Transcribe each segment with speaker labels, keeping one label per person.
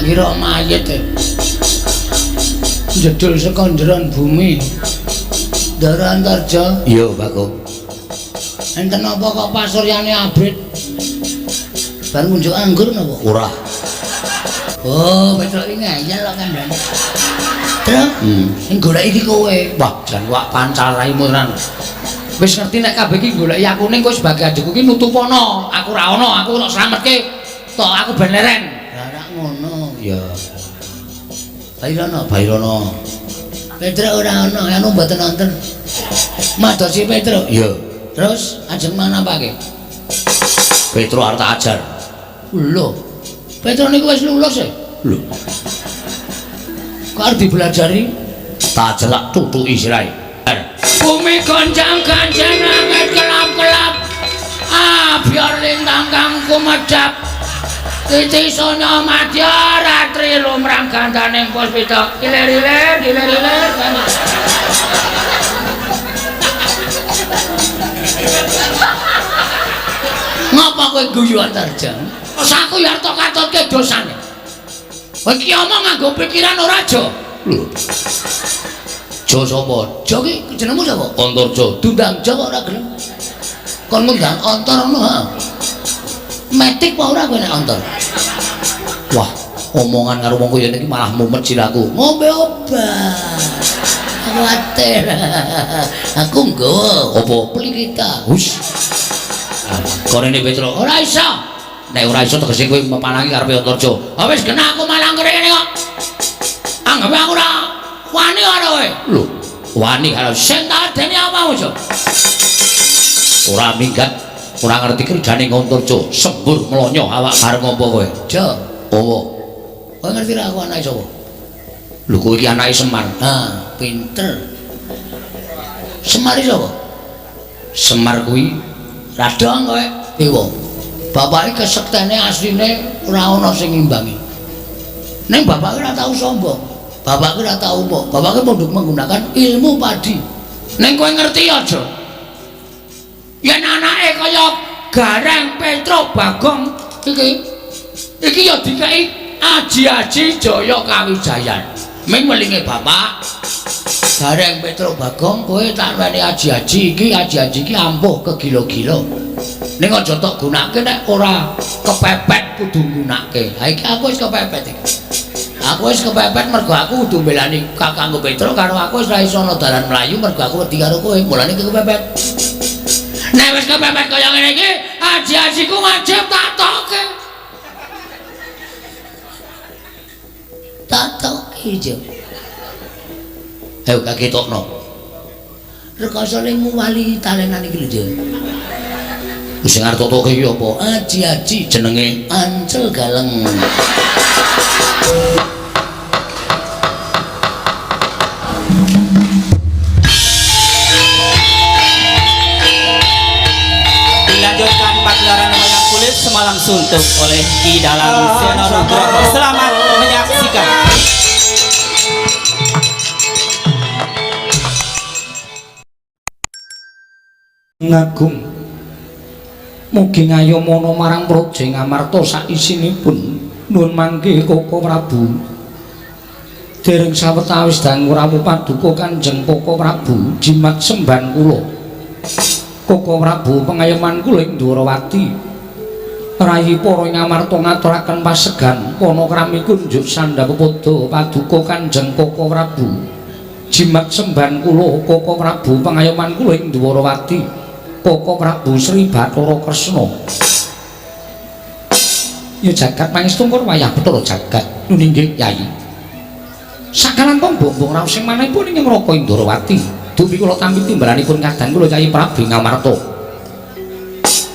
Speaker 1: Tak kira mayit e. Jedul saka njeron bumi. Ndara Antarja.
Speaker 2: Iya, Bagong.
Speaker 1: Enten apa kok pasuryane abrit? Bar ngunjuk anggur napa?
Speaker 2: Ora.
Speaker 1: Oh, Petruk iki ngeyel kok kandhane. Truk, sing golek iki kowe.
Speaker 2: Wah, jan wak pancal raimu tenan.
Speaker 1: Wis ngerti nek kabeh iki goleki aku ning kowe sebagai adikku iki nutupono. Aku ora ono, aku tok slametke. Tok aku ben leren. Lah ora ngono.
Speaker 2: Ya.
Speaker 1: Bairono,
Speaker 2: Bairono.
Speaker 1: Petruk ora ono, anu mboten wonten. Madosi Petruk.
Speaker 2: Iya.
Speaker 1: Terus ajeng manapake?
Speaker 2: Petruk arep tak ajar.
Speaker 1: Lho. Petruk niku wis lulus e.
Speaker 2: Lho.
Speaker 1: Kok arep dibelajari?
Speaker 2: Tak ajar tak tutuki sirahe.
Speaker 1: Bumi goncang-gancang langit kelap-kelap. Abyar lintang kang kumedhap. Titi sonya madya ratri lumrang gandaning puspita. Ilir-ilir, ilir-ilir. Ngapa kowe guyu Antarja? Wis aku ya arep katutke dosane. Kowe iki omong nganggo pikiran ora aja.
Speaker 2: Lho. Jo sapa?
Speaker 1: Jo ki jenengmu sapa?
Speaker 2: Antarja.
Speaker 1: Diundang Jo kok ora gelem. Kon ngundang Antar ngono ha. Metik apa ora kowe nek Antar?
Speaker 2: Wah, omongan karo wong kaya niki malah mumet siraku.
Speaker 1: Ngombe obat. Kuwatir. Aku nggawa
Speaker 2: apa?
Speaker 1: Plikita.
Speaker 2: Hus. Korene Petruk.
Speaker 1: Ora iso.
Speaker 2: Nek ora iso tegese kowe mepanangi karepe Antarja.
Speaker 1: Ha wis kena aku malah ngrene kok. Anggape aku ora wani karo kowe.
Speaker 2: Lho, wani karo
Speaker 1: sing tak adeni apa Jo?
Speaker 2: Ora minggat, ora ngerti kerjane Antarja, sembur mlonyo awak arep ngopo kowe?
Speaker 1: Jo,
Speaker 2: owo.
Speaker 1: Kowe ngerti ra aku anake sapa?
Speaker 2: Lho, kowe iki anake Semar.
Speaker 1: Ah, pinter. Semar iki sapa?
Speaker 2: Semar kuwi
Speaker 1: Radong kowe. Dewa. Bapake kesektene asline ora ana sing ngimbangi. Ning bapake ora tau sombong. Bapake ora tau mbok. Bapake pondok menggunakan ilmu padi. Ning kowe ngerti aja? Yen anake kaya Gareng Petruk Bagong iki iki ya dikeki aji-aji Jaya Kawijayan. Ming welinge bapak Gareng Petruk Bagong kowe tak weni aji-aji iki, aji-aji iki ampuh kegila-gila. Ning aja tok gunake nek ora kepepet kudu nggunake. Ha iki aku wis kepepet iki. Aku wis kepepet mergo aku kudu mbelani kakangku Petruk karo aku wis ra iso ana dalan mlayu mergo aku wedi karo kowe. Mulane iki kepepet. Nek wis kepepet kaya ngene iki, aji-ajiku wajib tak tokke. Tak tokke, Jo.
Speaker 2: Ayo kaketokno.
Speaker 1: Rekoso ning wali talenan iki lho, Jo.
Speaker 2: Sing arep totoke iki apa?
Speaker 1: Aji-aji
Speaker 2: jenenge
Speaker 1: Ancel Galeng.
Speaker 3: Dilanjutkan pagelaran wayang kulit semalam suntuk oleh Ki Dalang Seno Nugroho. Selamat menyaksikan.
Speaker 1: Ngagung mugi ngayomana marang praja Ngamarta saisinipun nuwun mangke Koko Prabu. Dereng sawetawis dangu rawuh paduka Kanjeng Koko Prabu jimat semban kula. Koko Prabu pengayoman kula ing Dwarawati. Rayi para Ngamarta ngaturaken pasegan panakrami kunjuk sandhapepada paduka Kanjeng Koko Prabu. Jimat semban kula Koko Prabu pengayoman kula ing Dwarawati. Koko Prabu Sri Bathara Kresna. Ya jagat pangestu kur wayah Bathara jagat. Nun inggih Yayi. Sakalangkung bombong raos sing manahipun ing Neraka Indrawati. Dumi kula tampi timbalanipun kadang kula Yayi Prabu Ngamarta.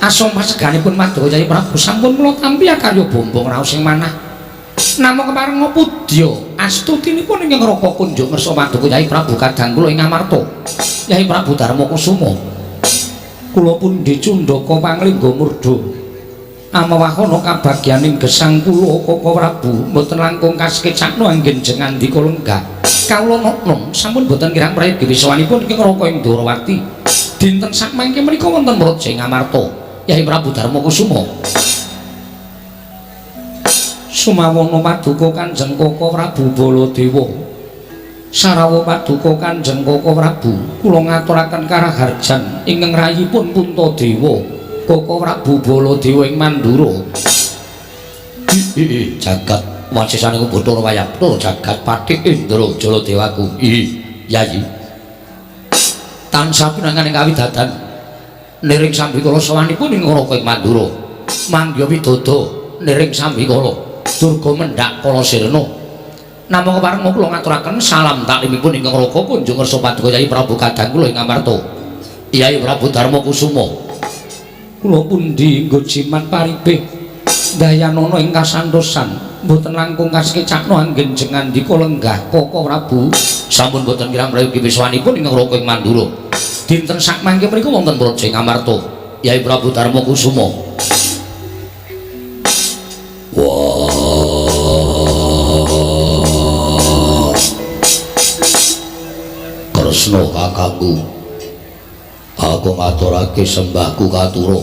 Speaker 1: Asom paseganipun Madura Yayi Prabu sampun kula tampi akarya bombong raos sing manah. Namung kepareng pudya astutinipun ing Neraka kunjuk ngersa Paduka Yayi Prabu kadang kula ing Ngamarta. Yayi Prabu Darma Kusuma. Kula pundi cundaka panglingga murda amawahana kabagyaning gesang kula Koko Prabu mboten langkung kasekecakno anggen jengandika lenggah kawula nokno sampun boten kirang prayogi wisawanipun ing Neraka ing Dwarawati dinten sakmangke menika wonten Praja Ngamarta Yayi Prabu Darma Kusuma.
Speaker 2: Sumawana paduka Kanjeng Koko Prabu Baladewa. Sarawa paduka Kanjeng Koko Prabu, kula ngaturaken karaharjan ingkang rayipun Puntadewa, Koko Prabu Baladewa ing Mandura. Jagat wasisane Bathara Wayang, jagat Patih Indra Jaladewaku. Yayi. Tansah pinangan ing kawidadan niring sambikala sowanipun ing Raka ing Mandura. Mangya widodo niring sambikala durga mendhak kala sirna. Namung kepareng kula ngaturaken salam taklimipun ingkang raka kunjung ngersa paduka Yai Prabu Kadang kula ing Amarta. Yai Prabu Darma Kusuma. Kula pundi nggo jimat paribeh dayanana ing kasantosan mboten langkung kasekecakno anggen jengandika lenggah Koko Prabu. Sampun boten kirang prayogi wiswanipun ingkang raka ing Mandura. Dinten sakmangke mriku wonten praja ing Amarta. Yai Prabu Darma Kusuma. Wah. Kresna kakangku. Aku ngaturake sembahku katura.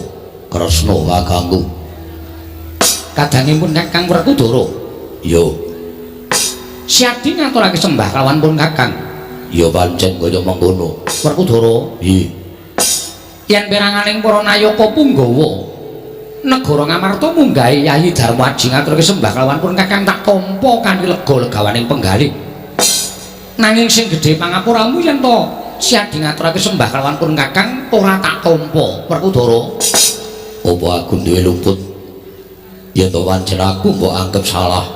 Speaker 2: Kresna kakangku. Kadangipun Kakang Werkudara. Yo. Siadi ngaturake sembah kalawan pun Kakang. Ya pancen kaya mengkono. Werkudara. Nggih. Yen peranganing para nayaka punggawa negara Ngamarta munggahe Yayi Darmaji ngaturake sembah kalawan pun Kakang tak tampa kanthi lega legawaning penggalih. Nanging sing gedhe pangapuramu yen to Siadi ngaturake sembah kalawan pun Kakang ora tak tampa. Werkudara. Apa aku duwe luput? Yen to pancen aku mbok anggap salah,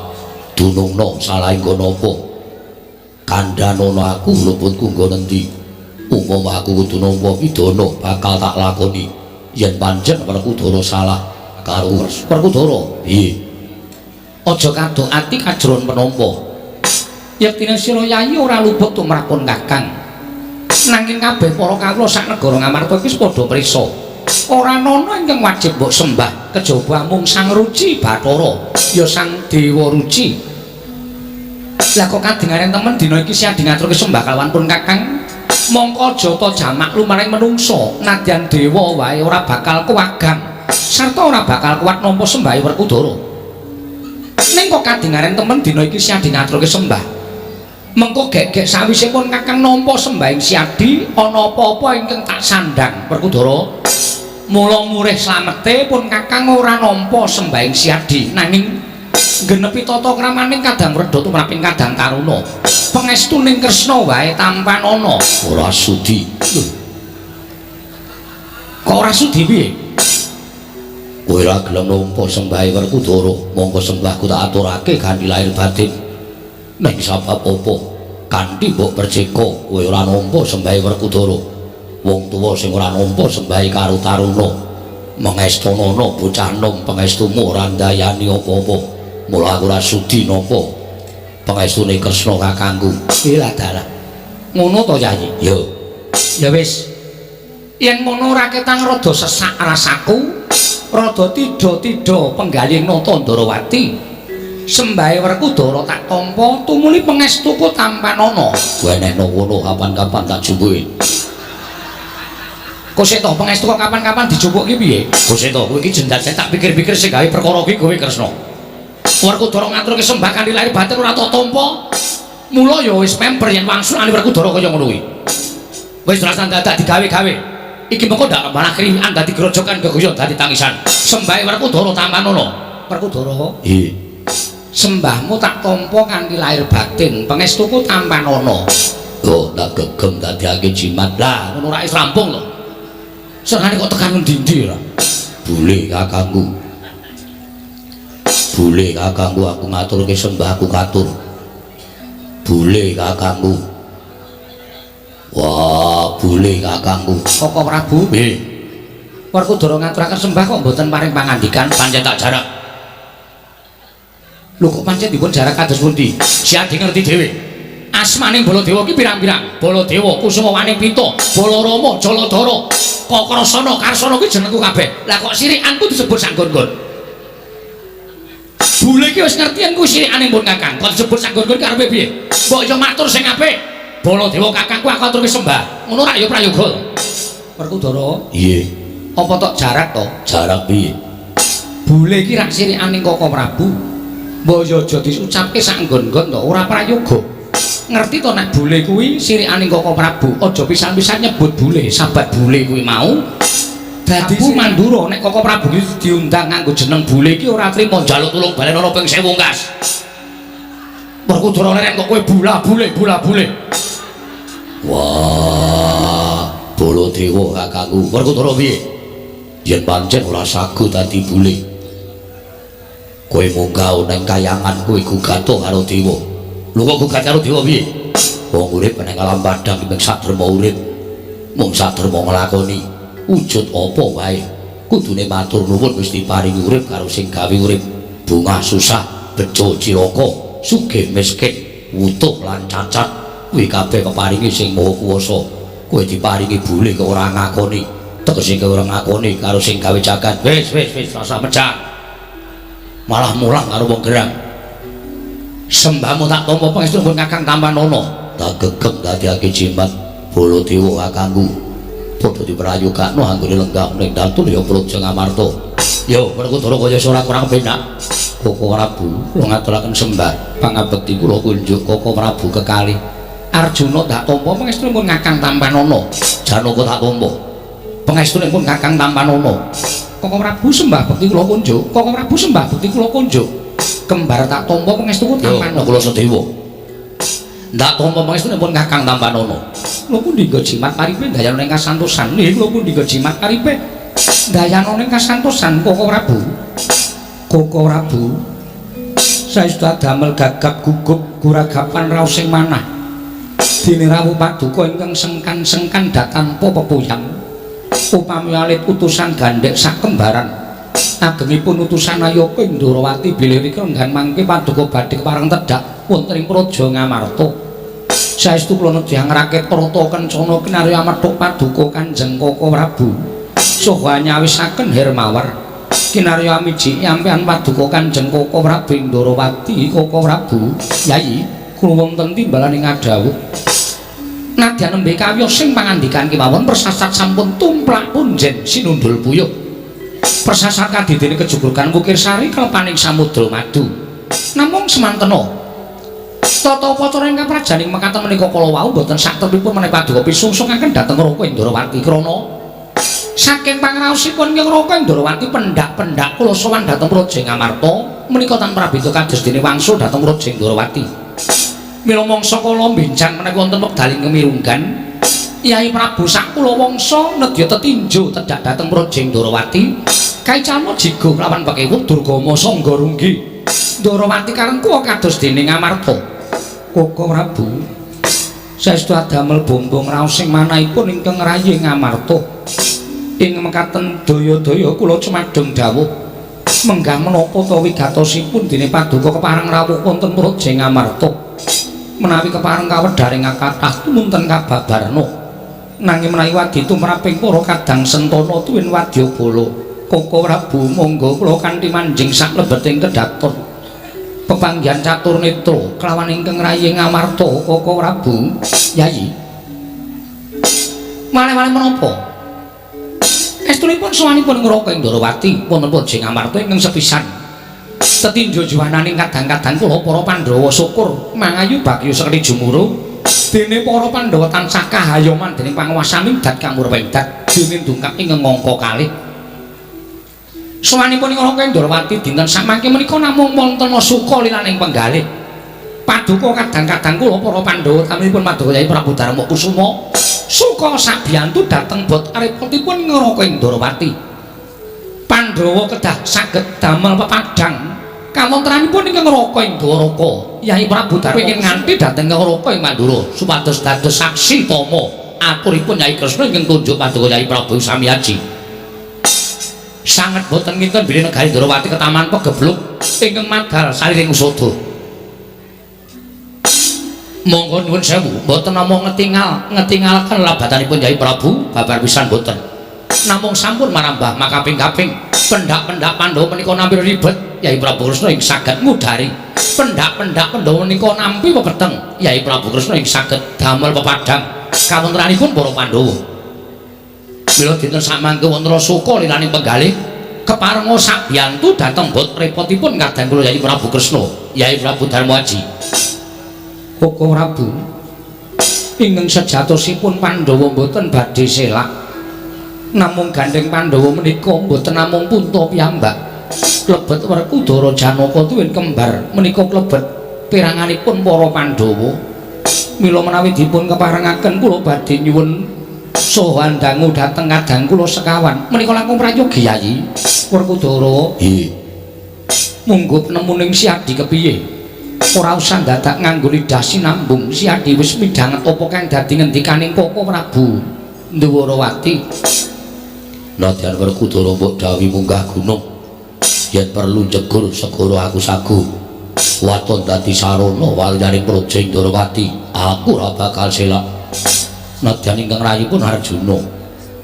Speaker 2: dunungno salah nggo napa? Kandhanono aku luputku nggo endi? Umpama aku kudu nampa pidana bakal tak lakoni. Yen pancen Werkudara salah karo Werkudara. Piye? Aja kadok ati kajron penampa. Yektine sira Yayi ora luput tumrap pun Kakang. Nanging kabeh para kawula sak negara Ngamarta iki wis padha prisa. Ora ana ingkang wajib mbok sembah kejaba mung Sang Ruci Bathara, ya Sang Dewa Ruci. Lah kok kadengaren temen dina iki Siadi ngaturke sembah kalawan pun Kakang? Mongko jata jamak lumaring menungsa, nadyan dewa wae ora bakal kuwagam sarta ora bakal kuat nampa sembahe Werkudara. Ning kok kadengaren temen dina iki Siadi ngaturke sembah. Mengko gek-gek sawise pun Kakang nampa sembahing Siadi ana apa-apa ingkang tak sandhang Werkudara. Mula murih slamete pun Kakang ora nampa sembahing Siadi, nanging genepi tata kramaning kadang wredha tumraping kadang taruna. Pangestuning Kresna wae tampanana. Ora sudi. Lho. Kok ora sudi piye? Kowe ora gelem nampa sembahe Werkudara, mongko sembahku tak aturake kanthi lahir batin. Ning sabab apa? Kanthi mbok percika kowe ora nampa sembahe Werkudara. Wong tuwa sing ora nampa sembahe karo taruna, mengestonono bocah nom pangestumu ora ndayani apa-apa. Mula aku ora sudi nampa pangestune Kresna kakangku. Ilah dalah. Ngono to Yayi? Ya. Ya wis. Yen ngono ora ketang rada sesak rasaku, rada tidha-tidha penggalih nata Ndarawati. Sembahe Werkudara tak tampa tumuli pangestuku tampanana. Wenehno ngono kapan-kapan tak jumpuki. Kok to pangestu kok kapan-kapan dijupuk ki piye? Kok to kowe iki jendat tak pikir-pikir sing gawe perkara iki kowe Kresna. Werkudara ngaturke sembah kanthi lahir batin ora tak tampa. Mula ya wis memper yen wangsulane Werkudara kaya ngono kuwi. Wis rasane dadak digawe-gawe. Iki mengko ndak malah kriwikan dadi grojokan geguyon dadi tangisan. Sembahe Werkudara tampanana. Werkudara? Nggih. Sembahmu tak tampa kanthi lahir batin, pangestuku tampanana. Oh, tak gegem dadiake jimat. Lah, ngono ra wis rampung lho. Serangane kok tekan endi-endi ora? Boleh kakangku. Boleh kakangku aku ngaturke sembahku katur. Boleh kakangku. Wah, boleh kakangku. Koko Prabu? Nggih. Werkudara ngaturaken sembah kok mboten paring pangandikan, pancen tak jarak. Lho kok pancen dipun jarak kados pundi? Siadi ngerti dhewe. Asmaning Baladewa ki pirang-pirang. Baladewa, Kusumawaning Pita, Balarama, Jaladara, Kakrasana, Karsana ki jenengku kabeh. Lah kok sirikanku disebut sak nggon-nggon. Bule iki wis ngerti yen kuwi sirikane pun Kakang. Kok disebut sak nggon-nggon karepe piye? Mbok yo matur sing apik. Baladewa kakangku aku aturke sembah. Ngono rak ya prayoga. Werkudara? Nggih. Apa tok jarak to? Jarak piye? Bule iki rak sirikane Koko Prabu. Mbok yo aja diucapke sak nggon-nggon to, ora prayoga. Ngerti to nek bule kuwi sirikane Koko Prabu, aja pisan-pisan nyebut bule, sahabat bule kuwi mau. Dadi Mandura nek Koko Prabu iki diundang nganggo jeneng bule iki ora trima njaluk tulung balen ana ping 1000 kas. Werkudara leren kok kowe bula bule bula bule.
Speaker 1: Wah, Baladewa kakangku. Werkudara piye? Yen pancen ora sagu dadi bule. Kowe munggah nang kayangan kowe gugato karo dewa. Lho kok gugat karo dewa piye? Wong urip nang alam padhang mung saderma urip. Mung saderma nglakoni wujud apa wae. Kudune matur nuwun wis diparingi urip karo sing gawe urip. Bungah susah, bejo cilaka, sugih miskin, wutuh lan cacat, kuwi kabeh keparingi sing Maha Kuwasa. Kowe diparingi bule kok ora ngakoni. Tegese kowe ora ngakoni karo sing gawe jagat. Wis wis wis rasa mejang. Malah mulang karo wong gerang.
Speaker 2: Sembahmu tak tampa pangestu pun Kakang Tampanana.
Speaker 1: Tak gegem dadiake jimat Baladewa kakangku. Padha diprayogakno anggone lenggah ning datul ya Praja Ngamarta.
Speaker 2: Yo Werkudara kaya ora kurang penak. Koko Prabu kula ngaturaken sembah pangabekti kula kunjuk Koko Prabu kekalih. Arjuna tak tampa pangestunipun Kakang Tampanana.
Speaker 1: Janaka tak tampa.
Speaker 2: Pangestunipun Kakang Tampanana. Koko Prabu sembah bekti kula kunjuk. Koko Prabu sembah bekti kula kunjuk. Kembar tak tampa pangestuku Tampanana.
Speaker 1: Kula Sedewa.
Speaker 2: Ndak tampa pangestunipun Kakang Tampanana. Kula pundi nggo jimat paripe ndayana ing kasantosan. Nggih kula pundi nggo jimat paripe ndayana ing kasantosan Koko Prabu. Koko Prabu saestu damel gagap gugup guragapan raos sing manah. Dene rawuh paduka ingkang sengkan-sengkan datanpa pepuyang. Upami alit utusan gandhek sakembaran. Agengipun utusan Ayaka ing Ndorowati bilih rika enggan mangke paduka badhe kepareng tedhak wonten ing Praja Ngamarta. Saestu kula nedya ngrakit rata kencana kinarya methuk paduka Kanjeng Koko Prabu. Saha nyawisaken Hermawar. Kinarya miji nyampean paduka Kanjeng Koko Prabu ing Ndorowati. Koko Prabu, Yayi, kula wonten timbalan ing ngadhawuh. Nadyan nembe kawiyos sing pangandikan kemawon persasat sampun tumplak punjen sinundul puyuh. Persasat kadidene kejugurgan Wukirsari kalepaning samudra madu. Namung semantena tata upacara ingkang prajaning mekaten menika kala wau boten saktepipun menawi paduka pisungsungaken dhateng Raka Indrawati krana saking pangraosipun ing Raka Indrawati pendak-pendak kula sowan dhateng Praja Ngamarta menika tan prabida kados dene wangsul dhateng Praja Indrawati. Mila mangsa kala benjang menawi wonten wekdaling kemirunggan Yai Prabu sakula wangsa nedya tetinju tedhak dhateng Praja Indrawati kaicalma jigo kelawan pekewuh Durgama sangga runggi. Ndrawati karengku kados dene Ngamarta. Koko Prabu saestu adamel bombong raos sing manahipun ingkang rayi Ngamarta. Ing mekaten daya-daya kula cumadeng dawuh menggah menapa ta wigatosipun dene paduka kepareng rawuh wonten Praja Ngamarta. Menawi kepareng kawedharing kathah tumunten kababarna. Nanging menawi wadi tumraping para kadang sentana tuwin wadyabala. Koko Prabu monggo kula kanthi manjing saklebeting kedhaton pepanggihan catur netra kelawan ingkang rayi Ngamarta. Koko Prabu, Yayi. Malih-malih menapa? Estunipun sowanipun Raka Indrawati wonten Praja Ngamarta ingkang sepisan. Tetinju juwananing kadang-kadang kula para Pandhawa syukur mangayu bagya sekti jumuru. Dene para Pandhawa tansah kahayoman dening panguwasaning dat kamurwendat dene ndungkap ing ngangka kalih. Sowanipun ing Raka Indrawati dinten samangke menika namung wonten suka lilaning penggalih. Paduka kadang-kadang kula para Pandhawa taminipun paduka Yai Prabu Darma Kusuma suka sabiyantu dhateng bot arepotipun ing Raka Indrawati. Pandhawa kedah saged damel pepadhang kawontenanipun ing Raka Indrawaka. Yai Prabu Darma pengin nganti dhateng Raka ing Mandura supados dados saksi tama aturipun Yai Kresna ingkang tunjuk paduka Yai Prabu Samyaji. Sanget boten kinten bilih negari Ndrawati ketaman pegebluk ingkang madal saliring usada. Monggo nuwun sewu, mboten namung ngetingalaken labatanipun Yai Prabu babar pisan boten. Namung sampun marambah makaping-kaping pendak-pendak Pandhawa menika nampi ribet Yai Prabu Kresna ing saged ngudari. Pendak-pendak Pandhawa menika nampi pepeteng Yai Prabu Kresna ing saged damel pepadhang kawontenanipun para Pandhawa. Mila dinten samangke wonten suka lilaning penggalih Keparenga sabiyantu dhateng bot repotipun kadang kula Yayi Prabu Kresna, Yayi Prabu Darmaji. Koko Prabu, ingkang sejatosipun Pandhawa mboten badhe selak. Namung gandheng Pandhawa menika mboten namung punta piyambak. Klebet Werkudara Janaka tuwin kembar menika klebet peranganipun para Pandhawa. Mila menawi dipun keparengaken kula badhe nyuwun saha dangu dhateng kadang kula sekawan. Menika langkung prayogi Yayi Werkudara.
Speaker 1: Nggih.
Speaker 2: Munggo penemuning Siadi kepiye? Ora usah dadak nganggo lidah sinambung. Siadi wis midhanget apa kang dadi ngendikaning Koko Prabu Ndwarawati.
Speaker 1: Nadyan Werkudara mbok dawuhi munggah gunung. Yen perlu jegur segara aku sagu. Waton dadi sarana waluyaning Praja Ndrawati, aku ora bakal selak. Nadyan ingkang rayipun Arjuna,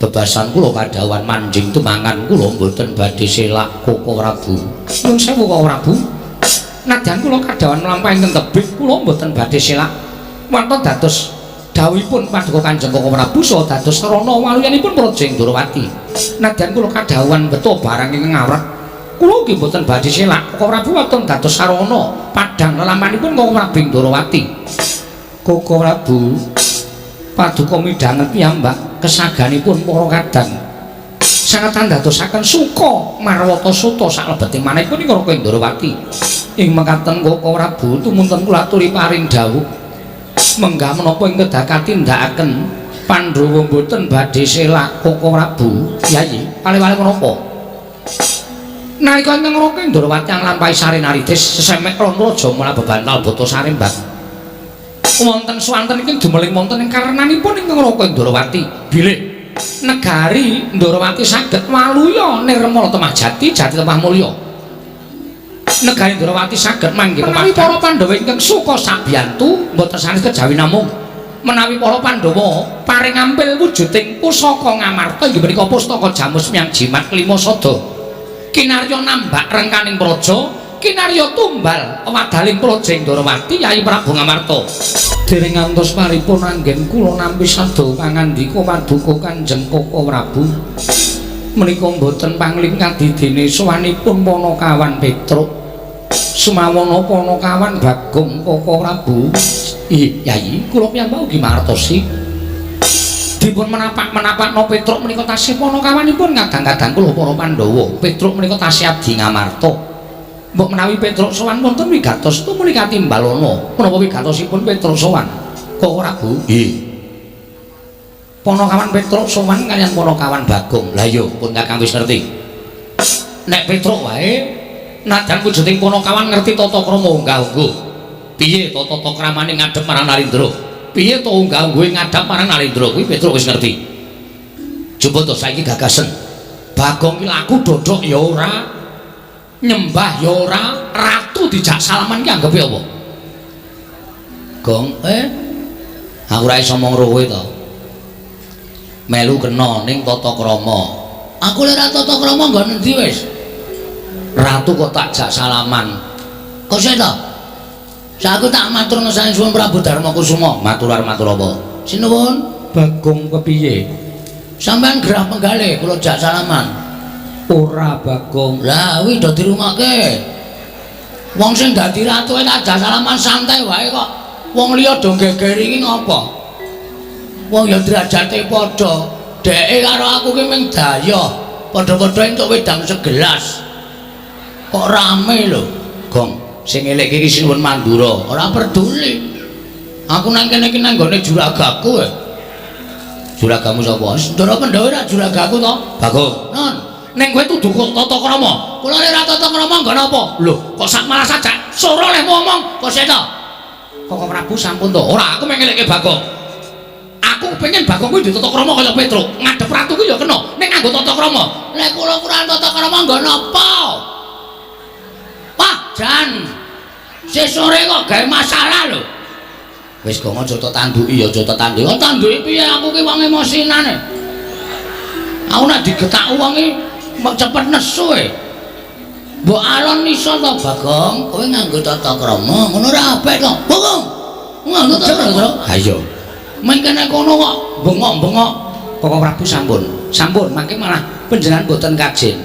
Speaker 1: bebasan kula kadhawuhan manjing tumangan kula mboten badhe selak Koko Prabu.
Speaker 2: Nuwun sewu Koko Prabu. Nadyan kula kadhawuhan mlampah ingkang tebih kula mboten badhe selak. Wonten dados dawuhipun paduka Kanjeng Koko Prabu saha dados sarana waluyanipun Praja Ndrawati. Nadyan kula kadhawuhan beto barang ingkang awrat, kula ugi mboten badhe selak. Koko Prabu wonten dados sarana padhang lelampahanipun Koko Prabu Ndrawati. Koko Prabu, paduka midhanget piyambak kesaganipun para kadang sanget andadosaken suka marwata suta saklebeting manahipun ing Raka Ndrawati. Ing mekaten Koko Prabu tumunten kula aturi paring dawuh menggah menapa ing kedah katindakaken Pandhawa mboten badhe selak Koko Prabu. Yayi, wale-wale menapa? Nalika ingkang Raka Ndrawati nglampahi sarinaritis sesemek lan raja mula bebantal bata sarembat. Wonten swanten ingkang dumeling wonten ing karenanipun ingkang Raka Ndrawati bilih negari Ndrawati saged waluya nirmala temah jati jati temah mulya. Negari Ndrawati saged manggih menawi para Pandhawa ingkang suka sabiyantu mboten sanes kejawi namung menawi para Pandhawa paring ampil wujuding pusaka Ngamarta inggih menika pustaka Jamus Miang Jimat Klima Sada. Kinarya nambak rengkaning praja, kinarya tumbal wadaling Praja Ndrawati Yayi Prabu Ngamarta. Dereng ngantos paripun anggen kula nampi sabda pangandika paduka Kanjeng Koko Prabu. Menika mboten pangling kadidene sowanipun Panakawan Petruk. Sumawana Panakawan Bagong Koko Prabu. Ih, Yayi, kula piyambak ugi mangertosi. Dipun menapak-menapakno Petruk menika tasih panakawanipun kadang-kadang kula para Pandhawa. Petruk menika tasih abdi Ngamarta. Mbok menawi Petruk sowan wonten wigatos tumuli katimbalana. Menapa wigatosipun Petruk sowan? Koko Prabu?
Speaker 1: Nggih.
Speaker 2: Panakawan Petruk sowan kaliyan Panakawan Bagong.
Speaker 1: Lah iya, pun Kakang wis ngerti.
Speaker 2: Nek Petruk wae nadyan wujuding Panakawan ngerti tata krama unggah-ungguh. Piye to tata kramane ngadhep marang Narendra? Piye to unggah-ungguhe ngadhep marang Narendra? Kuwi Petruk wis ngerti.
Speaker 1: Coba to saiki gagasen.
Speaker 2: Bagong ki laku dodok ya ora, nyembah ya ora, ratu dijak salaman ki anggepe apa?
Speaker 1: Gong, aku ora iso omong kowe to. Melu kena ning tata krama. Aku lek ora tata krama nggon endi wis? Ratu kok tak jak salaman. Kok sik to? Saku tak matur ngesane suwun Prabu Darma Kusuma. Matur arep matur apa? Sinuwun.
Speaker 2: Bagong kepiye?
Speaker 1: Sampeyan gerah penggalih kula jak salaman.
Speaker 2: Ora Bagong.
Speaker 1: Lah kuwi do dirungokke. Wong sing dadi ratu tak jak salaman santai wae kok. Wong liya do gegeri iki ngopo? Wong ya derajate padha. Dheke karo aku ki mung dayoh. Padha-padha entuk wedang segelas. Kok rame lho, Gong. Sing elek iki Sinuwun Mandura, ora peduli. Aku nang kene iki nang nggone juragaku. Juragamu sapa? Ndara Pandhawa ora juragaku to? Bagong. Non.
Speaker 2: Ning kowe tuduh kok tata krama.
Speaker 1: Kula ora tata krama nggon apa?
Speaker 2: Lho, kok sak malah sajak sora leh ngomong.
Speaker 1: Kok seta?
Speaker 2: Koko Prabu sampun to. Ora, aku mengelekke Bagong. Aku pengen Bagong kuwi ditata krama kaya Petruk. Ngadhep ratu kuwi ya kena. Ning nganggo tata krama.
Speaker 1: Lek kula kurang tata krama nggon apa? Wah, jan. Sesore kok gawe masalah lho. Wis gong aja tok tanduki ya aja tok tanduki. Kok tanduki piye aku ki wong emosinane. Aku nek digetak wong iki cepet nesu e. Mbok alon iso to Bagong, kowe nganggo tata krama ngono ora apik to. Bagong. Nganggo tata krama.
Speaker 2: Ha iya.
Speaker 1: Mengkene kono kok bengok-bengok.
Speaker 2: Koko Prabu sampun. Sampun mangke malah panjenengan mboten kajen.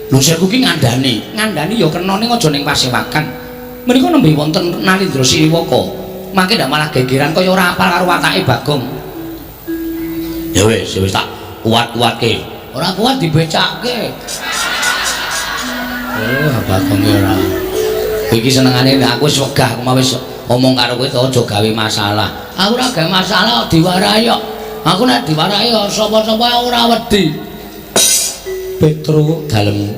Speaker 2: Lho sirku ki ngandhani, ngandhani ya kena ning aja ning pasewakan. Menika nembe wonten Nalindra Siliwaka. Mangke ndak malah gegeran kaya ora apal karo watake Bagong.
Speaker 1: Ya wis, wis tak kuat-kuatke. Ora kuat dibecake.
Speaker 2: Oh, Bagong ki ora. Iki senengane nek aku wis wegah, aku mau wis omong karo kowe to aja gawe masalah.
Speaker 1: Aku ora gawe masalah diwarahi kok. Aku nek diwarahi sapa-sapa ora wedi.
Speaker 2: Petro dalem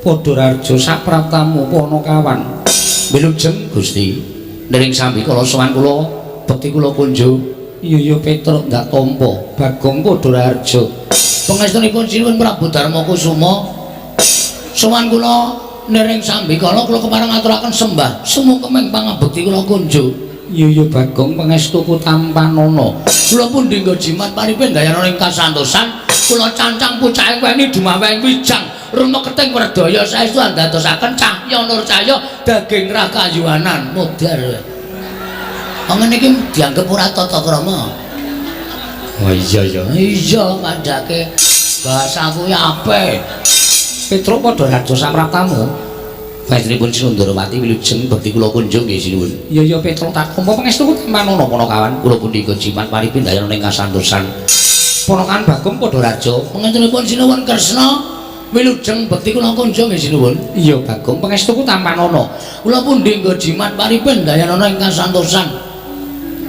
Speaker 2: Padhararja sapraptamu Panakawan. Wilujeng Gusti. Nering sambikala sowan kula bekti kula kunjuk. Iya ya Petro ndak tampa Bagong Padhararja.
Speaker 1: Pangestunipun Sinuwun Prabu Darma Kusuma. Sowan kula nering sambikala kula kepareng ngaturaken sembah sumukeming pangabekti kula kunjuk.
Speaker 2: Iya ya Bagong pangestuku tampanana.
Speaker 1: Kula pundi nggo jimat paripe ndayana ing kasantosan. Kula cancang pucake weni dumaweng wijang rumeketing werdaya saestu andadosaken cahya nur cahya daging rakayuwanan modar. Wong ngene iki dianggep ora tata krama.
Speaker 2: Oh iya ya.
Speaker 1: Iya kandhake bahasaku ya apik.
Speaker 2: Petro Padhararja sapraptamu.
Speaker 1: Panjenenganipun Sinundarawati wilujeng bekti kula kunjung nggih sinuwun.
Speaker 2: Iya ya Petro tak tampa pangestuku tampanana Panakawan.
Speaker 1: Kula pundi jimat paripe ndayana ing kasantosan.
Speaker 2: Ponakan Bagong Padhararja.
Speaker 1: Pangestunipun Sinuwun Kresna wilujeng bekti kula kunjung nggih sinuwun.
Speaker 2: Iya Bagong pangestuku tampanana.
Speaker 1: Kula pundi nggo jimat paripe ndayana ing kasantosan.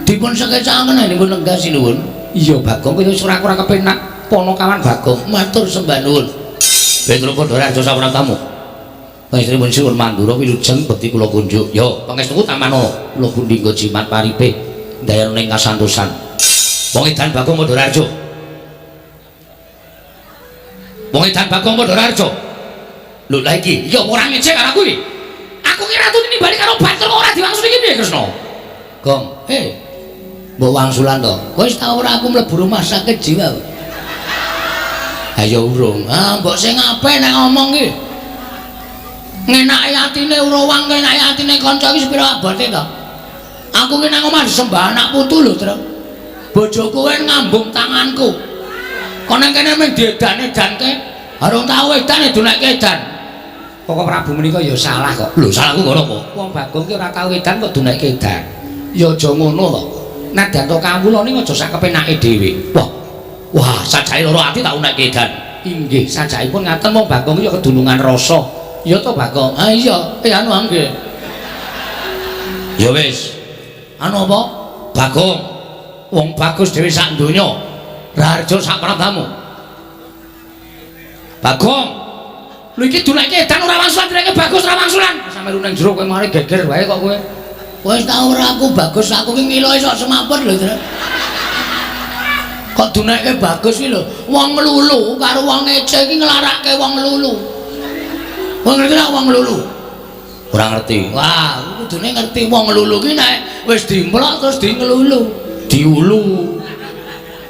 Speaker 1: Dipun sekecakaken dipun lenggah sinuwun.
Speaker 2: Iya Bagong kowe wis ora kurang kepenak Panakawan Bagong.
Speaker 1: Matur sembah nuwun. Petro Padhararja sapraptamu. Pangestunipun Sinuwun Mandura wilujeng bekti kula kunjuk. Yo pangestuku tampanana. Kula pundi nggo jimat paripe ndayana ing kasantosan. Wong edan Bagong Padhararja. Wong edan Bagong Padhararja. Lho lha iki, iki apa ora ngecek karo aku iki?
Speaker 2: Aku ki ratu nimbali karo Batur kok ora diwangsuli iki piye Kresna?
Speaker 1: Gong, mbok wangsulan to. Kowe wis tau ora aku mlebu rumah sakit jiwa. Ayo urung. Ah, mbok sing apik nek ngomong ki. Ngenaki atine urawang, ngenaki atine kanca iki sepira abote to? Aku ki nang omah disembah anak putu lho, Tru. Bojoku kowe ngambung tanganku. Kono kene mung diedan-edanke, arung tau edan edunekke edan.
Speaker 2: Kok Prabu menika ya salah kok.
Speaker 1: Lho, salahku ngono apa?
Speaker 2: Wong Bagong ki ora tau edan kok dunekke edan. Ya aja ngono to. Nadyan to kawula ning aja sak kepenake dhewe.
Speaker 1: Wah. Wah, sajake loro ati tak unekke edan.
Speaker 2: Inggih, sajakipun ngaten wong Bagong ya kedunungan rasa. Ya to Bagong?
Speaker 1: Ah iya, anu nggih. Ya wis. Anu apa? Bagong. Wong bagus dhewe sak donya. Raharja sak praptamu. Bagong.
Speaker 2: Lho iki duneke edan ora wangsulan, duneke bagus ora wangsulan. Sampe lu nang jero kowe mari geger wae kok kowe.
Speaker 1: Wis tau ora aku bagus, aku ki ngiloe sok semampur lho, Tru. Kok duneke bagus ki lho. Wong nglulu karo wong ngece iki nglarake wong nglulu. Wong ngerti ora wong nglulu? Ora ngerti. Wah, kudune ngerti wong nglulu ki nek wis dimplok terus di nglulu, diulu.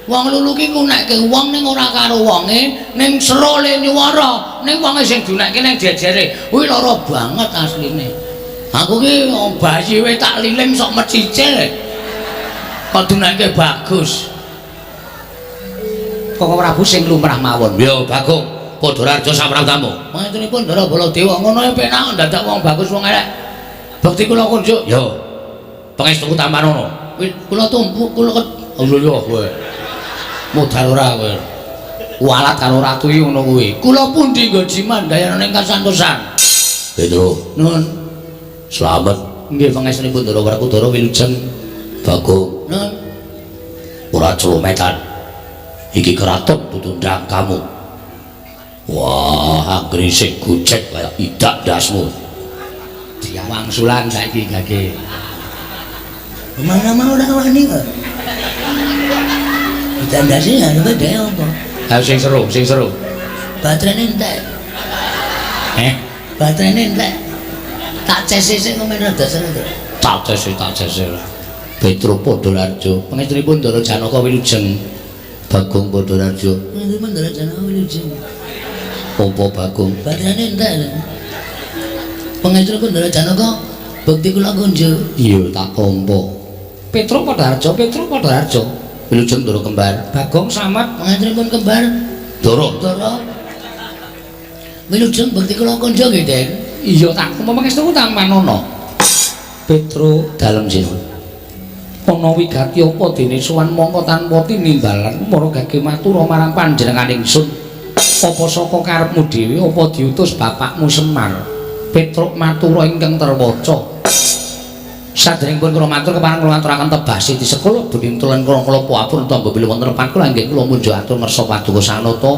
Speaker 1: Wong lulu ki ngunekke wong ning ora karo wonge, ning sero le nyuwara, ning wonge sing dunekke ning jejere. Kuwi lara banget asline. Aku ki bayi wae tak liling sok mecicil. Kok dunekke bagus.
Speaker 2: Kok Prabu sing lumrah mawon.
Speaker 1: Yo Bagong, Padhararja sapraptamu. Pangestunipun Ndara Baladewa ngono e penak dadak wong bagus wong elek. Bekti kula kunjuk. Yo. Pangestuku tampanana. Kula tumpuk kula oh iya kowe. Modal ora kowe.
Speaker 2: Walat karo ratu iki ngono kuwi.
Speaker 1: Kula pundi nggo jimat ndayana ing kasantosan. Petro,
Speaker 2: Nun.
Speaker 1: Slamet.
Speaker 2: Nggih pangestunipun Ndara Werkudara wilujeng.
Speaker 1: Bagong.
Speaker 2: Nun.
Speaker 1: Ora celometan. Iki keraton tutundang kamu. Wah, anggere sing gojek kaya idak ndasmu.
Speaker 2: Diawangsulan saiki gage.
Speaker 1: Mana mau ora wani kok. Ditandasi ya arep dhewe apa?
Speaker 2: Ha sing seru, sing seru.
Speaker 1: Baterainé entek.
Speaker 2: Eh,
Speaker 1: baterainé entek. Tak cese sik kok men rada seru to.
Speaker 2: Tak cese, tak cese. Petro Padhararja, pangestunipun Ndara Janaka wilujeng.
Speaker 1: Bagong Padhararja. Pangestunipun Ndara Janaka wilujeng. Apa Bagong? Baterainé entek. Pangestunipun Ndara Janaka bekti kula kunjuk.
Speaker 2: Iya, tak tampa. Petro Padhararja, Petro Padhararja.
Speaker 1: Wilujeng Ndara kembar.
Speaker 2: Bagong Slamet.
Speaker 1: Pangestunipun kembar. Ndara. Ndara. Wilujeng bekti kula kandha nggih, Den.
Speaker 2: Iya, tak kumpa pangestu tampanana. Petro dalem sinuwun. Ana wigati apa dene sowan mongko tanpa tinimbalan mara gage matura marang panjenengan ingsun. Apa saka karepmu dhewe apa diutus bapakmu Semar? Petruk matura ingkang terwaca. Saderengipun kula matur kepareng kula ngaturaken tebasi di sekolah bunintul lan kula kula apun tamba bilih wonten repan kula inggih kula munjuk atur ngersa paduka sanata.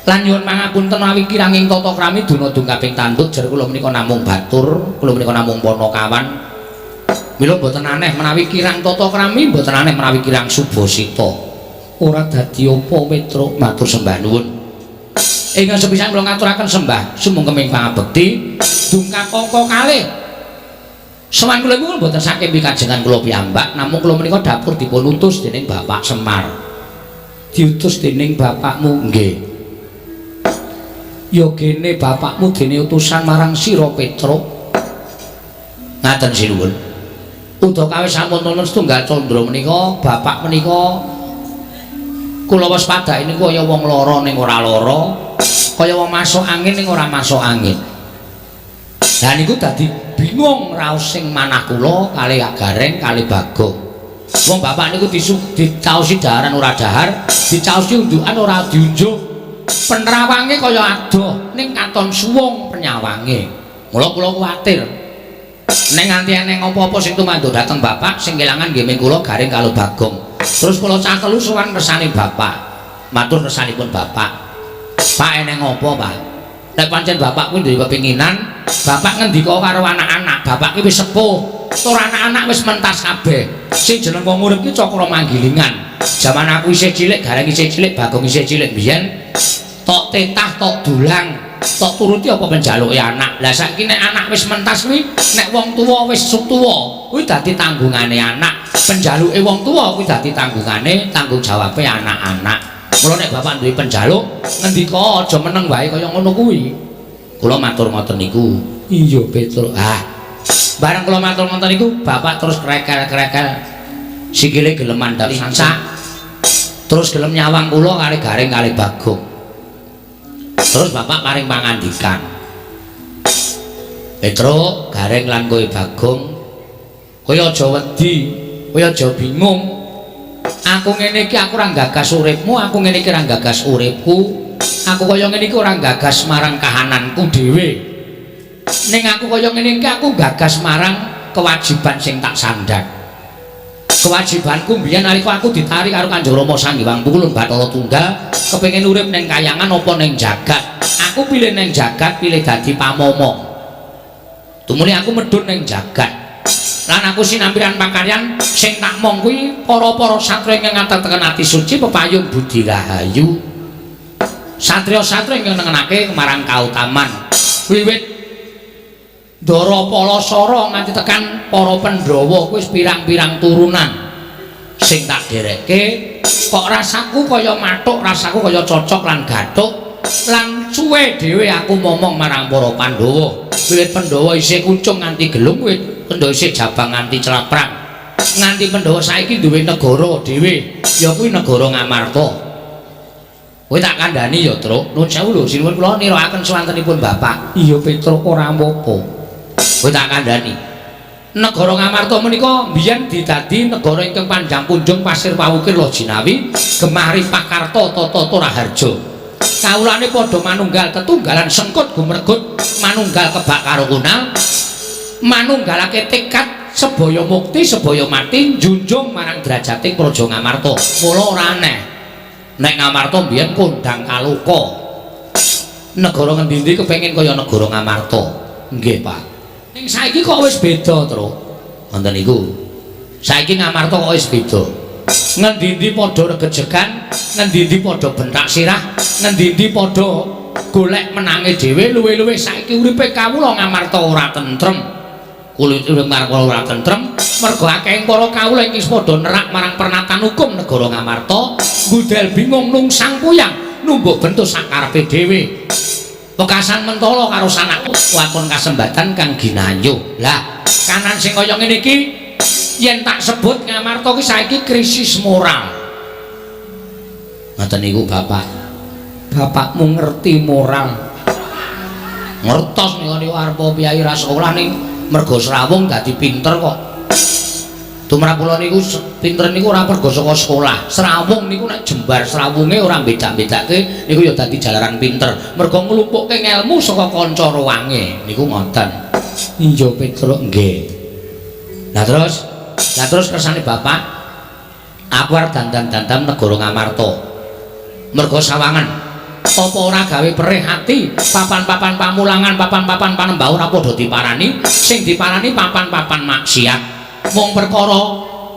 Speaker 2: Lan nyuwun pangapunten mawi kiranging tata krami dunodung kaping tanduk jer kula menika namung batur, kula menika namung panakawan. Mila mboten aneh menawi kirang tata krami, mboten aneh menawi kirang subasita. Ora dadi apa Petruk matur sembah nuwun. Ingkang sepisan kula ngaturaken sembah sumungkeming pangabekti dungkap angka kalih. Sowan kula niku mboten saking pikajengan kula piyambak, namung kula menika dapur dipun utus dening Bapak Semar. Diutus dening bapakmu? Nggih. Ya gene bapakmu dene utusan marang sira Petruk. Ngaten sinuwun. Udakawis sampun wonten setunggal candra menika, bapak menika kula waspadai niku kaya wong lara ning ora lara, kaya wong masuk angin ning ora masuk angin. Lah niku dadi bingung raos sing manah kula kalih Gareng kalih Bagong. Wong bapak niku dicaosi daharan ora dahar, dicaosi unjukan ora diunjuk. Penerawange kaya adoh ning katon suwung penyawange. Mula kula kuwatir. Nek nganti eneng apa-apa sing tumanduk dhateng bapak sing kelangan nggih ming kula Gareng karo Bagong. Terus kula cakelu sowan kersane bapak. Matur kersanipun bapak. Pak eneng apa, Pak? Nek pancen bapak kuwi duwe pepinginan, bapak ngendika karo anak-anak, bapak ki wis sepuh, tur anak-anak wis mentas kabeh. Sing jeneng wong urip ki cakra manggilingan. Jaman aku isih cilik, Gareng isih cilik, Bagong isih cilik biyen tok tetah, tok dulang, tok turuti apa penjaluke anak. Lah saiki nek anak wis mentas kuwi, nek wong tuwa wis tuwa, kuwi dadi tanggungane anak. Penjaluke wong tuwa kuwi dadi tanggungane, tanggung jawabe anak-anak. Mula nek bapak duwe penjaluk, ngendika aja meneng wae kaya ngono kuwi. Kula matur ngoten niku. Iya, Petruk. Ah. Bareng kula matur ngoten niku, bapak terus krekel-krekel. Sikile gelem mandhap sancak. Terus gelem nyawang kula kalih Gareng kalih Bagong. Terus bapak paring pangandikan. Petruk, Gareng lan kowe Bagong, kowe aja wedi, kowe aja bingung. Aku ngene iki aku ora gagas uripmu, aku ngene iki ora gagas uripku. Aku kaya ngene iki ora gagas marang kahananku dhewe. Ning aku kaya ngene iki aku gagas marang kewajiban sing tak sandhang. Kewajibanku mbiyen nalika aku ditarik karo Kanjeng Rama Sang Hyang Pukulun Bathara Tunggal, kepengin urip ning kayangan apa ning jagat. Aku pilih ning jagat, pilih dadi pamomong. Tumuli aku medhun ning jagat. Lan aku sinampiran pakaryan sing tak mong kuwi para-para satriya ingkang ngateteken ati suci pepayung budi rahayu. Satriya-satriya ingkang nengenake marang kautaman. Wiwit Ndara Palasara nganti tekan para Pandhawa kuwi wis pirang-pirang turunan sing tak derekke kok rasaku kaya mathuk, rasaku kaya cocok lan gathuk lan suwe dhewe aku momong marang para Pandhawa. Wiwit Pandhawa isih kuncung nganti gelung, wiwit Pandhawa isih jabang nganti claprang, nganti Pandhawa saiki duwe negara dhewe, ya kuwi negara Ngamarta. Kowe tak kandhani ya, Truk. Nuwun sewu lho, sinuwun kula nirakaken swantenipun bapak. Iya, Petruk, ora apa-apa. Kowe tak kandhani. Negara Ngamarta menika biyen didadi negara ingkang panjang punjung pasir pawukir Lojinawi, gemah ripah karta tata raharja. Kawulane padha manunggal tetunggalan sengkut gumregut, manunggal kebak karo kunal, manunggalake tekad sebaya mukti sebaya mati njunjung marang derajating Praja Ngamarta. Mula ora aneh nek Ngamarta biyen kondang kaloka. Negara ngendi-endi kepengin kaya negara Ngamarta. Nggih, Pak. Ning saiki kok wis beda, Truk. Ngoten niku. Saiki Ngamarta kok wis beda. Ngendi-endi padha regejegan, ngendi-endi padha bentak sirah, ngendi-endi padha golek menange dhewe, luwih-luwih saiki uripe kawula Ngamarta ora tentrem. Kulit urip Ngamarta ora tentrem mergo akeh para kawula iki padha nerak marang pernatan hukum negara Ngamarta, ngudel bingung nungsang puyang, numbuh bentuk sakarepe dhewe. Wekasan mentala karo sanak waton kasembatan kang ginayuh. Lah, kanan sing kaya ngene iki yen tak sebut Ngamarta ki saiki krisis moral. Ngoten niku Bapak. Bapakmu ngerti moral.
Speaker 1: Ngertos niku niku arep piyayi ra sekolah ning mergo srawung dadi pinter kok. Tumrap kula niku pinter niku ora mergo saka sekolah. Srawung niku nek jembar srawunge ora beda-bedake niku ya dadi jalaran pinter. Mergo nglumpukke ngelmu saka kanca ruwange niku ngoten.
Speaker 2: Iya Petruk
Speaker 1: nggih. Lah terus kersane bapak aku arep dandan-dandan negara Ngamarta. Mergo sawangan apa ora gawe perih ati papan-papan pamulangan, papan-papan panembah ora padha diparani, sing diparani papan-papan maksiat. Mung perkara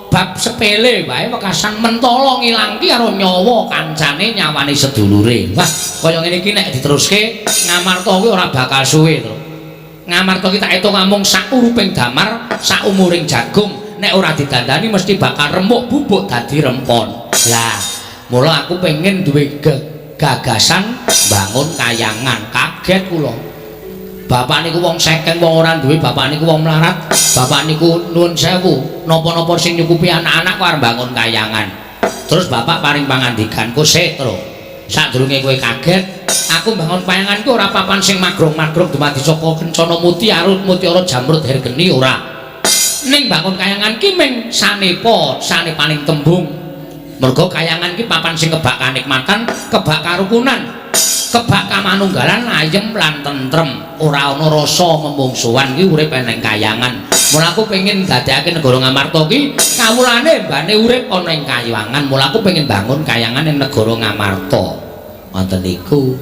Speaker 1: bab sepele wae wekasan mentala ngilangki karo nyawa kancane, nyawane sedulure. Wah, kaya ngene iki nek diteruske Ngamarta kuwi ora bakal suwe to. Ngamarta ki tak etung amung sak uruping damar, sak umuring jagung, nek ora didandani mesti bakal remuk bubuk dadi rempon. Lah, mula aku pengen duwe gagasan bangun kayangan. Kaget kula. Bapak niku wong sekeng, wong ora duwe, bapak niku wong melarat, bapak niku nuwun sewu, napa-napa sing nyukupi anak-anak kok arep bangun kayangan. Terus bapak paring pangandikan, "Ku sik, Tru. Sadurunge kowe kaget, aku bangun kayangan ku ora papan sing magrong-magrong dumadi saka kencana mutiara, mutiara jamrud hergeni ora. Ning bangun kayangan ki ming sanepa, sanepaning tembung. Mergo kayangan ki papan sing kebak kanikmatan, kebak karukunan, kebak kamanunggalan, ayem lan tentrem, ora ana rasa memungsuhan ki urip eneng kayangan. Mula aku pengen dadekake negara Ngamarta ki kawulane mbane urip ana ing kayangan. Mula aku pengen bangun kayangan ing negara Ngamarta." Ngoten niku.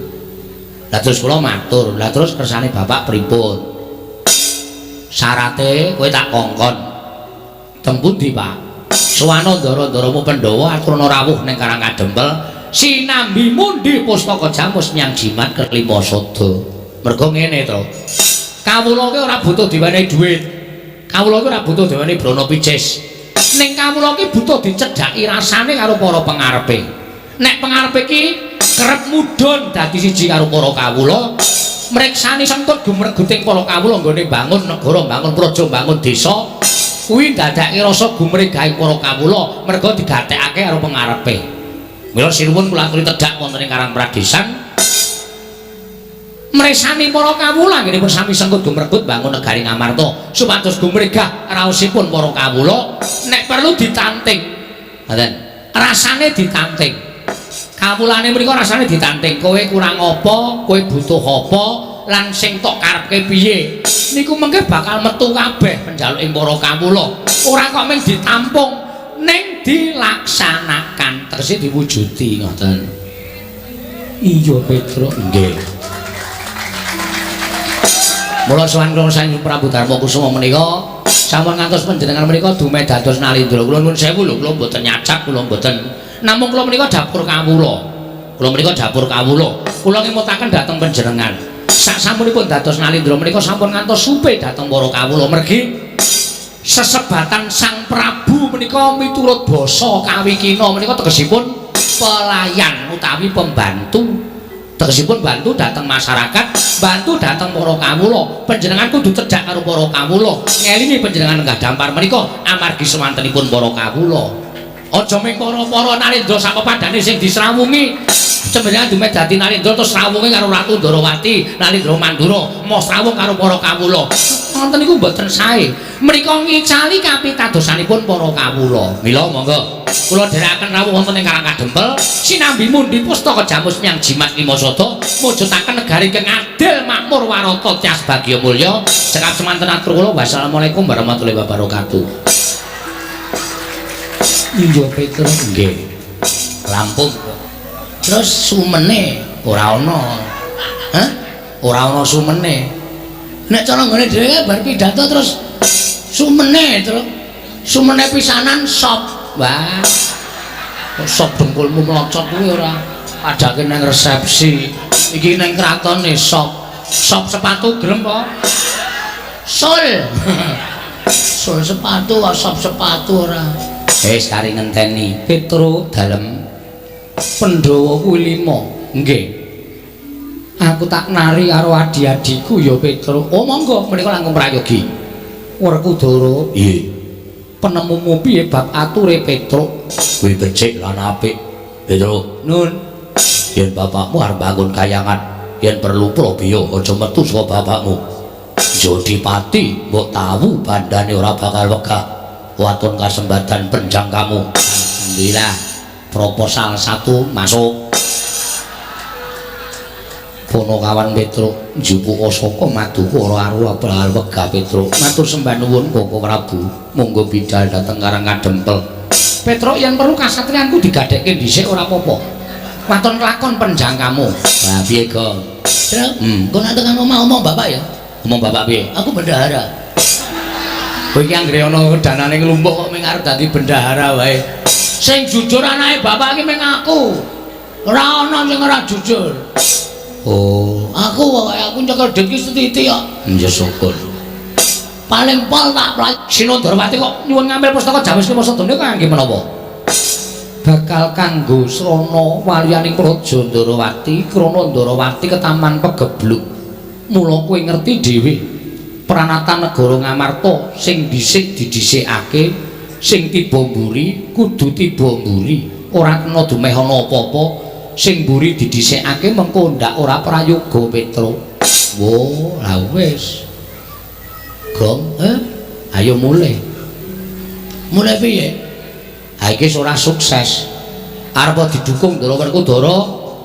Speaker 1: Lah terus kula matur, "Lah terus kersane bapak pripun?" "Syarate kowe tak kongkon." "Teng pundi, Pak?" "Suwana ndara-ndaramu Pandhawa aturana rawuh ning Karang Kadempel sinambi mundi pustaka jamus nyang jimat kelima sada." Mergo ngene to. Kawula ki ora butuh diwenehi dhuwit. Kawula ki ora butuh diwenehi brana picis. Ning kawula ki butuh dicedhaki rasane karo para pengarepe. Nek pengarepe ki kerep mudhun dadi siji karo para kawula, mriksani sengkut gumreguting para kawula nggone bangun negara, bangun praja, bangun desa, kuwi ndadekake rasa gumregahing para kawula merga digatekake karo pengarepe. Mila sinuwun kula aturi tedhak wonten ing Karang Pradesan mresani para kawula anggenipun sami sengkut gumregut bangun negari Ngamarta supados gumregah raosipun para kawula, nek perlu ditanting. Ngoten. Rasane ditanting. Kawulane mriku rasane ditanting. Kowe kurang apa, kowe butuh apa, lan sing tok karepke piye. Niku mengke bakal metu kabeh penjaluking para kawula. Ora kok mung ditampung, ning dilaksanakan, tegese diwujudi ngoten.
Speaker 2: Iya Petruk.
Speaker 1: Nggih. Mula sowan kula Sang Prabu Darma Kusuma menika sampun ngantos panjenengan menika dumeh dados Nalindra. Kula nuwun sewu lho, kula mboten nyacap, kula mboten. Namung kula menika dapur kawula. Kula menika dapur kawula. Kula ngemutaken dhateng panjenengan. Sak sampunipun dados Nalindra menika sampun ngantos supe dhateng para kawula mergi sesebatan Sang Prabu menika miturut basa kawikina menika tegesipun pelayan utawi pembantu. Tegesipun bantu dhateng masyarakat, bantu dhateng para kawula. Panjenengan kudu cedhak karo para kawula. Ngelingi panjenengan lenggah dampar menika amargi semantenipun para kawula. Aja mung para-para Nalindra sapepadane sing disrawungi. Panjenengan dumeh dadi Nalindra terus srawunge karo Ratu Ndorowati, Nalindra Mandura, mau srawung karo para kawula. Ngoten niku mboten sae. Mriko ngicali kapitadosanipun para kawula. Mila monggo kula dherekaken rawuh wonten ing Karang Kadempel sinambi mundi pustaka jamus nyang jimat lima sada mujudaken negari ingkang adil makmur warata tias bagya mulya. Cekap semanten atur kula, wassalamualaikum warahmatullahi wabarakatuh.
Speaker 2: Iya Petruk.
Speaker 1: Nggih. Rampung. Terus sumene ora ana. Hah? Ora ana sumene. Nek cara nggone dhewe bar pidato terus sumene terus sumene pisanan sop. Wah. Kok sop dengkulmu melocot kuwi ora padake nang resepsi. Iki nang kratone sop. Sop sepatu gelem apa? Sul. Sul sepatu kok sop sepatu ora. Wis kari ngenteni
Speaker 2: Petruk
Speaker 1: dalem.
Speaker 2: Pandhawa kuwi 5.
Speaker 1: Nggih.
Speaker 2: Aku tak nari karo adi-adiku ya Petruk.
Speaker 1: Oh monggo menika langkung prayogi.
Speaker 2: Werkudara.
Speaker 1: Nggih.
Speaker 2: Penemumu piye bab ature Petruk?
Speaker 1: Kuwi becik lan apik. Petruk.
Speaker 2: Nun.
Speaker 1: Yen bapakmu arep bangun kayangan, yen perlu probio aja metu saka bapakmu. Jodipati mbok tahu bandane ora bakal wegah. Waton kasembadan penjang kamu. Alhamdulillah, proposal 1 masuk. Ponokawan Petruk njupuka saka maduka ora arep bakal wegah Petruk. Matur sembah nuwun Koko Prabu, monggo bidal dhateng Karang Kadempel. Petruk yen perlu kasatriyanku digadhekke dhisik ora apa-apa. Waton kelakon penjang kamu. Lah piye, Gong?
Speaker 2: Truk, kok nak tekan omah omong bapak ya?
Speaker 1: Omong bapak piye?
Speaker 2: Aku bendahara.
Speaker 1: Kowe iki anggere ana danane nglumpuk kok mung arep dadi bendahara wae.
Speaker 2: Sing jujur anake bapak iki mung aku. Ora ana sing ora jujur.
Speaker 1: Oh,
Speaker 2: aku pokoke aku nyekel duit iki sethithik kok.
Speaker 1: Ya syukur.
Speaker 2: Paling pol tak play.
Speaker 1: Sinundrawati kok nyuwun ngambil pustaka Jamus Lima Sadana kangge menapa? Bakal kanggo srana waliyaning Praja Ndarawati, krana Ndarawati ketaman pegebluk. Mula kowe ngerti dhewe pranatan negara Ngamarta sing dhisik didhisikake, sing tiba mburi kudu tiba mburi, ora kena dumeh ana apa-apa. Sing mburi didhisikake mengko ndak ora prayoga Petruk. Wo, lah wis. Gong, ayo mulih.
Speaker 2: Mulih piye?
Speaker 1: Ha iki ora sukses. Arep didukung Ndara Werkudara,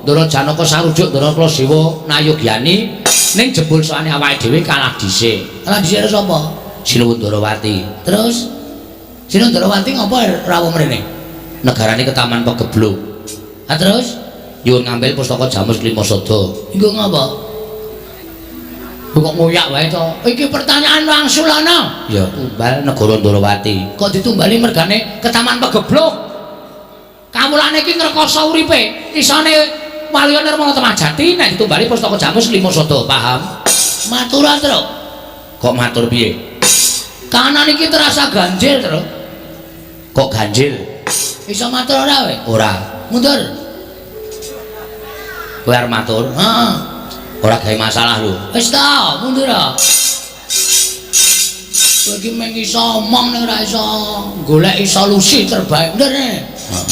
Speaker 1: Ndara Janaka sarujuk Ndara Kaladewa Nayogyani, ning jebul soane awake dhewe kalah dhisik.
Speaker 2: Kalah dhisik sapa?
Speaker 1: Sinuwun Ndarawati.
Speaker 2: Terus Sinuwun Ndarawati ngopo rawuh mrene?
Speaker 1: Negarane ketaman pegebluk.
Speaker 2: Ha terus
Speaker 1: nyuwun ngambil pustaka Jamus Lima Sada.
Speaker 2: Nggo ngapa?
Speaker 1: Kok ngoyak wae to?
Speaker 2: Iki pertanyaan wangsulana.
Speaker 1: Ya tumbal negara Ndarawati.
Speaker 2: Kok ditumbali mergane
Speaker 1: ketaman pegebluk? Kawulane iki ngrekoso uripe. Isane Waluya Nirmala Temajati nek ditumbali pustaka Jamus Lima Sada, paham?
Speaker 2: Matur Truk.
Speaker 1: Kok matur piye?
Speaker 2: Kanan iki terasa ganjil, Truk.
Speaker 1: Kok ganjil?
Speaker 2: Iso matur ora kowe?
Speaker 1: Ora.
Speaker 2: Mundur.
Speaker 1: Kowe arep matur?
Speaker 2: Heeh.
Speaker 1: Ora gawe masalah lho.
Speaker 2: Wis ta, mundur ah. Kowe iki mung iso omong ning ora iso goleki solusi terbaik. Mundur ne.
Speaker 1: Heeh.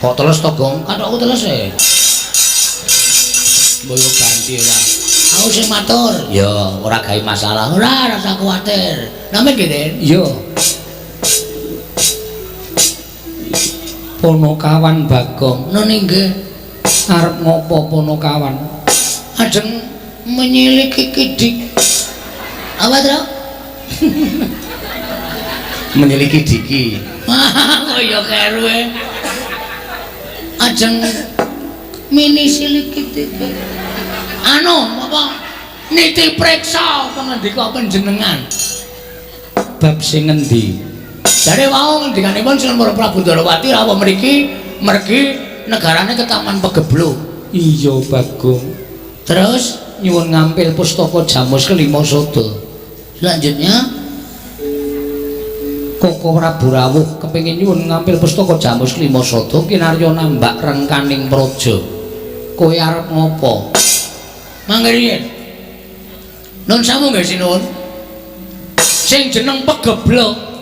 Speaker 1: Kok teles to, Gong?
Speaker 2: Kathokku teles e.
Speaker 1: Mbok yo ganti ora.
Speaker 2: Aku sing matur.
Speaker 1: Ya, ora gawe masalah.
Speaker 2: Ora, rasa kuwatir. Namung kene.
Speaker 1: Iya. Ponokawan Bagong.
Speaker 2: Nun inggih.
Speaker 1: Arep ngopo Ponokawan?
Speaker 2: Ajeng menyiliki kidik. Apa, Truk?
Speaker 1: Menyiliki diki.
Speaker 2: Kok ya keruwe. Ajeng mini siliki diki. Anu, apa? Niti preksa pangendika panjenengan.
Speaker 1: Bab sing ngendi?
Speaker 2: Jare wau ngendikanipun Sinuwun Prabu Ndarawati rawuh mriki mergi negarane ketaman pegebluk.
Speaker 1: Iya, Bagong.
Speaker 2: Terus
Speaker 1: nyuwun ngampil pustaka Jamus Kelima Sada.
Speaker 2: Selanjutnya
Speaker 1: Koko Prabu rawuh kepengin nyuwun ngampil pustaka Jamus Kelima Sada kinarya nambak rengkaning praja. Kowe arep ngopo?
Speaker 2: Mangke riyin. Nun sewu nggih sinuwun.
Speaker 1: Sing jeneng pegebluk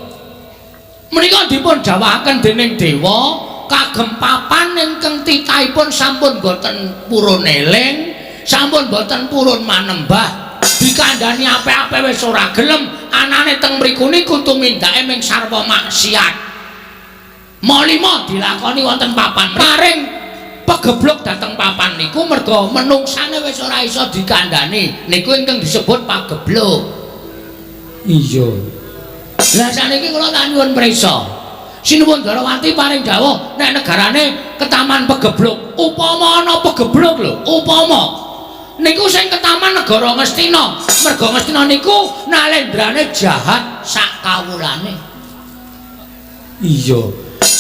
Speaker 1: menika dipun dawahaken dening dewa kagem papan ingkang titahipun sampun boten purun eling, sampun boten purun manembah. Dikandhani apik-apik wis ora gelem, anane teng mriku niku tumindake ming sarwa maksiat. Malima dilakoni wonten papan paring pegebluk dhateng papan niku merga menungsane wis ora iso dikandhani. Niku ingkang disebut pagebluk.
Speaker 2: Iya.
Speaker 1: Lah saniki kula tak nyuwun prisa. Sinuwun Ndarawati paring dawuh nek negarane ketaman pegebluk. Upama ana pegebluk lho, upama niku sing ketaman negara Ngastina. Merga Ngastina niku nalendrane jahat sak kawulane.
Speaker 2: Iya.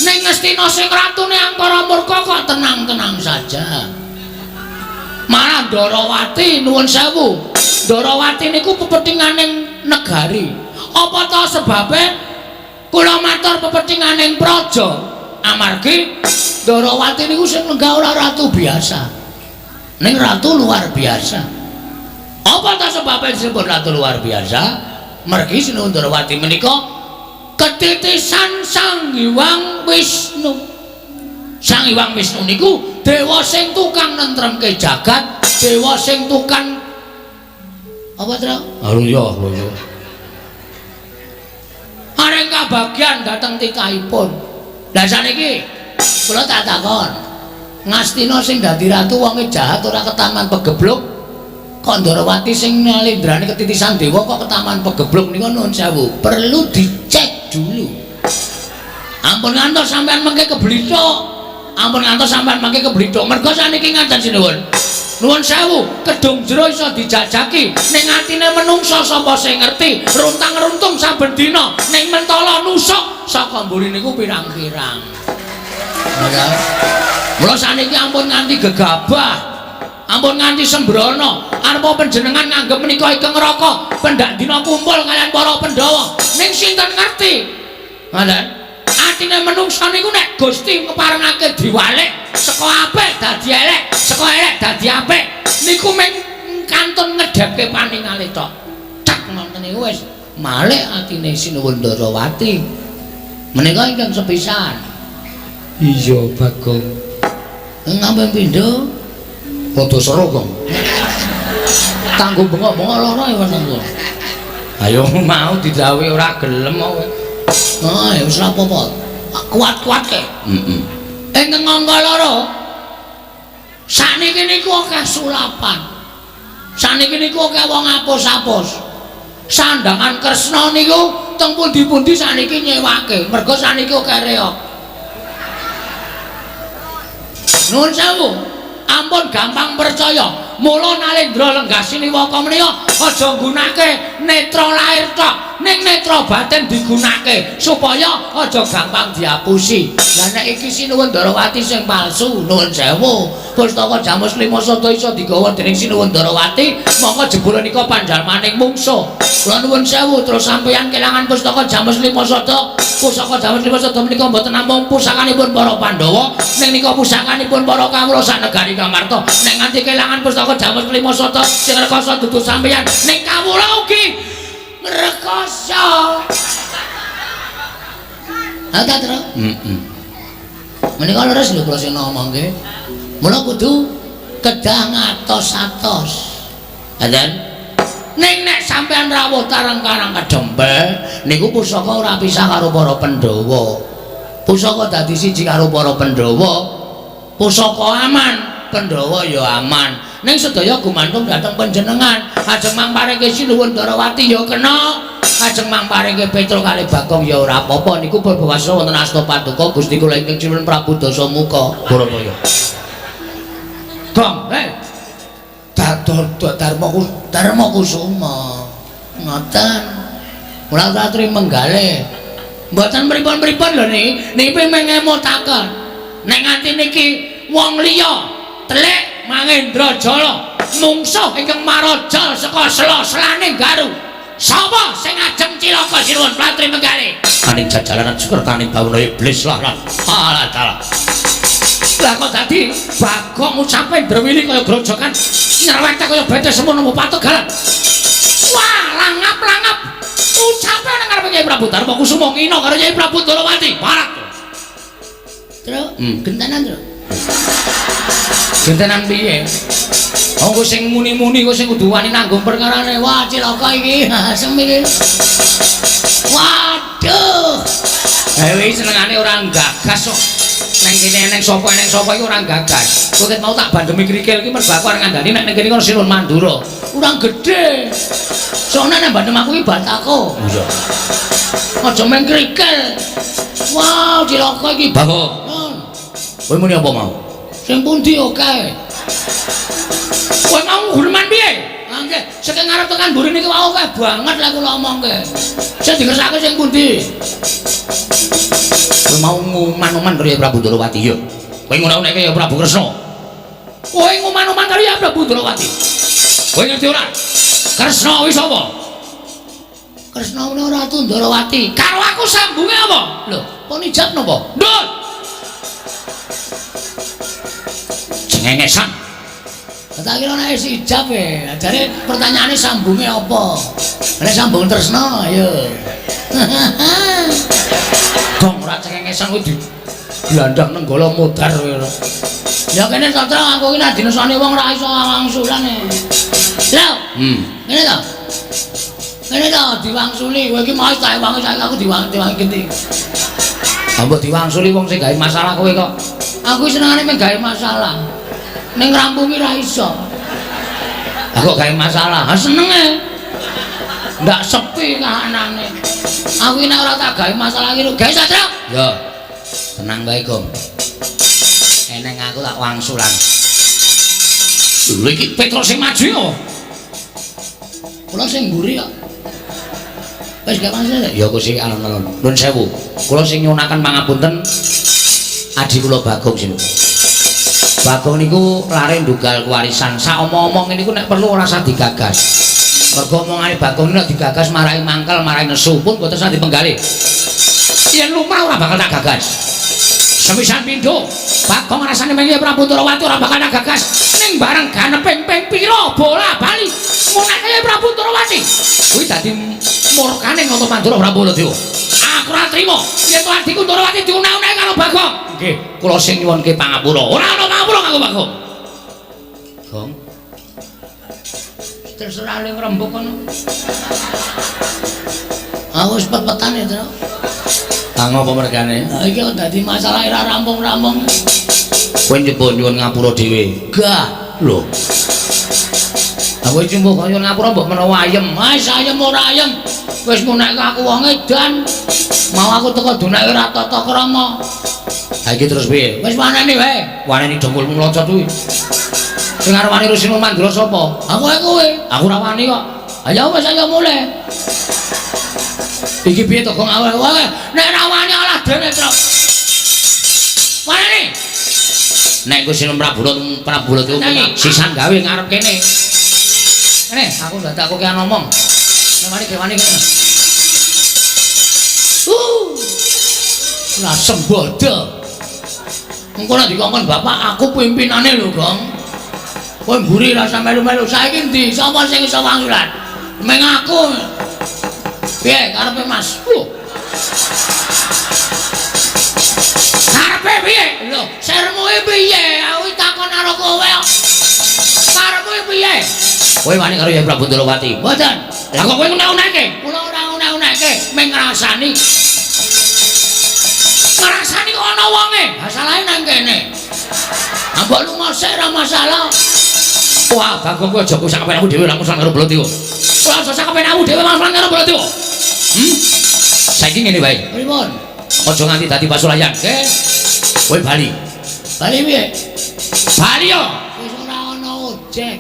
Speaker 1: Ning Ngastina sing ratune angkara murka kok tenang-tenang saja. Malah Ndarawati nuwun sewu. Ndarawati niku pepethinganing negari. Apa ta sebabe kula matur pepethinganing praja? Amargi Ndarawati niku sing lenggah ora ratu biasa. Ning ratu luar biasa. Apa ta sebabe disebut ratu luar biasa? Mergi Sinuwun Ndarawati menika ketitisan Sang Hyang Wisnu. Sang Hyang Wisnu niku dewa sing tukang nentremke jagat, dewa sing tukang apa, Tru?
Speaker 2: Aduh ya, ya.
Speaker 1: Areng kabagyan dhateng titahipun. Lah saniki kula tak takon. Ngastina sing dadi ratu wonge jahat ora ketaman pegebluk. Kok Ndarawati sing nalendrane ketitisan dewa kok ketaman pegebluk niku nuwun sewu. Perlu dicek dulu. Ampun ngantos sampean mengke keblithuk. Ampun ngantos sampean mengke keblithuk. Mergo saniki ngaten sinuwun. Nuwun sewu, kedung jero iso dijajaki, ning atine menungsa sapa sing ngerti, runtang-runtung saben dina ning mentala nusuk saka mburi niku pirang-pirang. Mula saniki ampun nganti gegabah, ampun nganti sembrono. Arepa panjenengan nganggep menika ingkang neraka, pendak dina kumpul kalian para Pandhawa. Ning sinten ngerti? Ngoten. Atine menungsa niku nek Gusti ngeparengake diwalik saka apik dadi elek, saka elek dadi apik, niku mung kantun ngedhepke paningale tok. Cek ngoten niku wis malik atine Sinuwun Ndarawati. Menika ingkang sepisan.
Speaker 2: Iya, Bagong.
Speaker 1: Ngampun pindho?
Speaker 2: Rada seru, Gong.
Speaker 1: Kanggo bengok-bengok lara ya wis.
Speaker 2: Ayo mau didhawuhi ora gelem kok.
Speaker 1: Oh, ya wis ora apa-apa. Kuat-kuatke.
Speaker 2: Heeh.
Speaker 1: Ingkang angka loro. Sakniki niku akeh sulapan. Sakniki niku akeh wong apus-apus. Sandangan Kresna niku teng pundi-pundi sakniki nyewake. Mergo sakniki akeh reog. Nuwun sewu. Ampun gampang percaya. Mula Nalendra lenggah siniwaka menika aja nggunake netra lahir tok, ning netra batin digunake supaya aja gampang diapusi. Lah nek iki Sinuwun Ndarawati sing palsu, nuwun sewu. Pustaka Jamus Lima Sada iso digawa dening Sinuwun Ndarawati, mongko jebule nika panjalmaning mungsuh. Kula nuwun sewu, terus sampeyan kelangan pustaka Jamus Lima Sada. Pusaka Jamus Lima Sada menika mboten namung pusakanipun para Pandhawa, ning nika pusakanipun para kawula sak negari Ngamarta. Nek nganti kelangan pustaka Jamus Lima Sada sing rekoso dudu sampeyan, ning kawula ugi ngrekoso. Ha ta, Tru?
Speaker 2: Heeh.
Speaker 1: Menika leres lho kula sing ngomongke. Mula kudu kedah ngatos-atos. Ngaten. Ning nek sampeyan rawuh tarang karang kedempel niku pusaka ora pisah karo para Pandhawa. Pusaka dadi siji karo para Pandhawa. Pusaka aman, Pandhawa ya aman. Ning sedaya gumantung dhateng panjenengan. Ajeng mangparengke Sinuwun Ndarawati ya kena. Ajeng mangparengke Petruk kalih Bagong ya ora apa-apa. Niku purba wasta wonten asta paduka Gusti kula ingkang Sinuwun Prabu Dasamuka.
Speaker 2: Barataya.
Speaker 1: Gong, hei. Darma Kusuma. Ngoten. Mula atri menggale. Mboten pripun-pripun lho niki. Niki mengemutaken. Nek nganti niki wong liya telik Mangendra Jala mungsuh ingkang marajal saka sela-selane Garu. Sapa sing ajeng cilaka Sinuwun Platri Menggale?
Speaker 2: Aning jajalanan sukertaning bawana iblis lah lah. Alah dalah.
Speaker 1: Lah kok dadi Bagong ucape ndrewili kaya grojokan nyerwete kaya bete semono pategalan. Wah, langap-langap ucape nang ngarepe Kyai Prabu Darma Kusuma ngina karo Kyai Prabu Ndorowati. Parat. Tru, gentenan, Tru.
Speaker 2: Gentenan piye?
Speaker 1: Wong sing muni-muni kok sing kudu wani nanggung perkarane. Wah, cilaka iki. Asem iki. Waduh.
Speaker 2: Dewi senengane ora gagas kok. Neng kene eneng sapa iki ora gagas. Kowe ket mau tak bandemi krikil iki mergo aku arep ngandani nek ning kene kono Sinuwun Mandura.
Speaker 1: Ora gedhe. Soalnya nek bandem aku iki batako.
Speaker 2: Iya.
Speaker 1: Aja main krikil. Wah, cilaka iki.
Speaker 2: Bagong. Kowe muni apa mau?
Speaker 1: Sing pundi oke? Kowe mau guneman piye? Ah nggih, saking ngarep tekan mburi niki wau akeh banget lek kula omongke. Sing dikersake sing pundi?
Speaker 2: Kowe mau nguman-uman karo Prabu Ndorowati ya. Kowe ngono-ngono ya Prabu Kresna.
Speaker 1: Kowe nguman-uman karo ya Prabu Ndorowati.
Speaker 2: Kowe ngerti ora? Kresna kuwi sapa?
Speaker 1: Kresna menawa Ratu Ndorowati. Karo aku sambunge apa? Lho, pun ijab napa?
Speaker 2: Ndut. Cengengesan.
Speaker 1: Tak kira nek wis ijab e. Jare pertanyaane sambunge apa? Nek sambung tresna ayo.
Speaker 2: Gong ora cengengesan kuwi di Glandang Nenggala modar kowe.
Speaker 1: Ya kene Satra aku iki nek dinesoni wong ora iso wangsulan e. Lho. Ngene to. Ngene to diwangsuli, kowe iki mau tak wangi saiki aku diwangi genti.
Speaker 2: Ha mbok diwangsuli wong sing gawe masalah kowe kok.
Speaker 1: Aku senengane mung gawe masalah. Ning ngrampungi ra iso.
Speaker 2: Lah kok gawe masalah?
Speaker 1: Ha senenge. Ndak sepi kahanane. Aku iki nek ora tak gawe masalah iki gawe Satra.
Speaker 2: Ya. Tenang wae, Gong. Eneng aku tak wangsulan. Lho iki Petro sing maju yo.
Speaker 1: Kula sing mburi kok. Wis gak masalah.
Speaker 2: Ya Gusti alon-alon. Nuwun sewu. Kula sing nyuwunaken pangapunten adi kula Bagong sini. Bagong niku lare ndunggal kewarisan. Sak omong-omong niku nek perlu ora usah digagas. Mergo omongane Bagong nek digagas marai mangkel, marai nesu pun boten usah dipenggalih. Yen lumrah ora bakal tak gagas. Sepisan pindho, Bagong rasane mengi Prabu Ndorowati ora bakal tak gagas. Ning bareng ganeping ping pira bola bali ngunake Prabu Ndorowati. Kuwi dadi murkane Nata Mandura Prabu Baladewa. Aku ora trima yen to adhiku Ndorowati diunek-uneki karo Bagong. Nggih, kula sing nyuwunke pangapura. Ora ana pangapura kanggo Bagong. Gong.
Speaker 1: Terserah le ngrembug kono. Aku wis pet-petan ya, Tru.
Speaker 2: Lah ngopo mergane?
Speaker 1: Lah iki kok dadi masalah ora rampung-rampung.
Speaker 2: Kowe njupuk nyuwun ngapura dhewe.
Speaker 1: Gah.
Speaker 2: Lho. Aku iki mbok nyuwun ngapura mbok menawa ayem.
Speaker 1: Wis ayem ora ayem. Wis ngunekke aku wong edan. Mau aku teko dunake ora tata krama.
Speaker 2: Ha iki terus piye?
Speaker 1: Wis waneni wae.
Speaker 2: Waneni dengkulmu mlocot kuwi. Sing arep wani Rusino Mandura sapa?
Speaker 1: Aku ae kowe.
Speaker 2: Aku ora wani kok.
Speaker 1: Ayo wis ayo mulih.
Speaker 2: Iki piye to, Gong?
Speaker 1: Awake nek ora wani alah dene, Truk. Waneni.
Speaker 2: Nek Gusti Prabu Prabu Baladewa sisan gawe ngarep kene.
Speaker 1: Kene, aku dadak aku kian ngomong. Nek wani ge wani kene. Lah sembodo. Engko nek dikongkon bapak aku pimpinane lho, Gong. Kowe mburi rasa melu-melu. Saiki endi? Sapa sing iso wangsulan? Meng aku. Piye karepe Mas? Lho. Karepe piye? Lho, sermuke piye? Aku takon karo kowe kok. Karepmu piye?
Speaker 2: Kowe wani karo Kyai Prabu Ndorowati?
Speaker 1: Mboten.
Speaker 2: Lah kok kowe ngunek-unekke?
Speaker 1: Kula ora ngunek-unekke, mung ngrasani. Ngrasani kok ana wonge. Masalahe nang kene. Mbok lunga sik ora masalah.
Speaker 2: Wah, Bagong kowe aja sak kepenakmu dhewe langsung karo Baladewa. Ora aja sak kepenakmu dhewe langsung karo Baladewa. Saiki ngene wae.
Speaker 1: Pripun?
Speaker 2: Aja nganti dadi pasulayan.
Speaker 1: Nggih.
Speaker 2: Kowe bali.
Speaker 1: Bali piye?
Speaker 2: Bali yo.
Speaker 1: Wis ora ana ojek.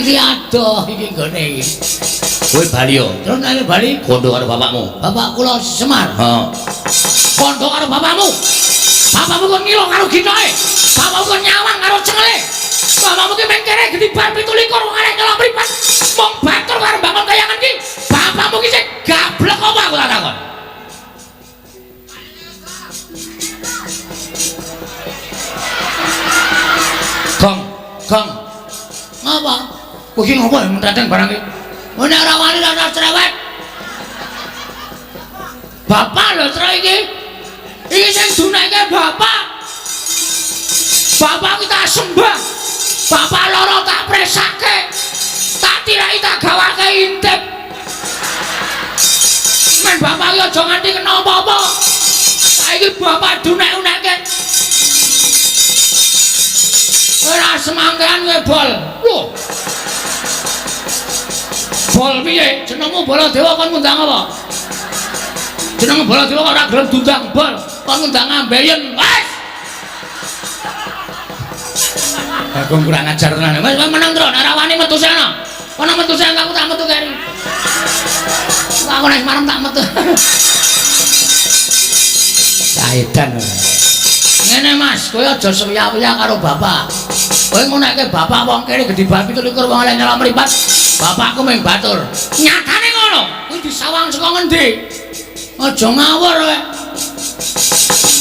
Speaker 1: Iki adoh iki nggone iki.
Speaker 2: Kowe bali yo.
Speaker 1: Terus nek bali
Speaker 2: kondo karo bapakmu.
Speaker 1: Bapak kula Semar.
Speaker 2: Heeh. Kondo karo bapakmu. Bapakmu kon ngilo karo gitoke. Bapakmu kon nyawang karo cengele. Bapakmu ki mengkere gedhi bar 27 wong arek nyolong mripat. Mung batur karo mbangun kayangan ki. Bapakmu ki sing gablek apa aku tak takon. Gong, gong.
Speaker 1: Ngapa?
Speaker 2: Kowe iki ngopo mentreteng barang iki?
Speaker 1: Nek ora wani ora cerewet. Bapak lho tro iki. Iki sing duneke bapak. Bapak ki tak sembah. Bapak loro tak presake. Tak tirai tak gawake intip. Men bapak ki aja nganti kena apa-apa. Saiki bapak dunek-unekke. Ora semangkean kowe bol. Lho. Bol piye? Jenengmu Baladewa kon ngundang apa? Jeneng Baladewa kok ora gelem diundang bol. Kon ngundang ambeien. Wes.
Speaker 2: Bagong kurang ajar tenan.
Speaker 1: Wes meneng tro, nek ora wani metu sena. Kono metu sena aku tak metu keri. Aku nek marem tak metu.
Speaker 2: Saedan.
Speaker 1: Ngene Mas, kowe aja suya-suya karo bapak. Kowe ngunekke bapak wong kene gedhi bar 27 wong elek nyelok mripat. Bapakku mung batur. Nyatane ngono. Kuwi disawang saka ngendi? Aja ngawur kowe.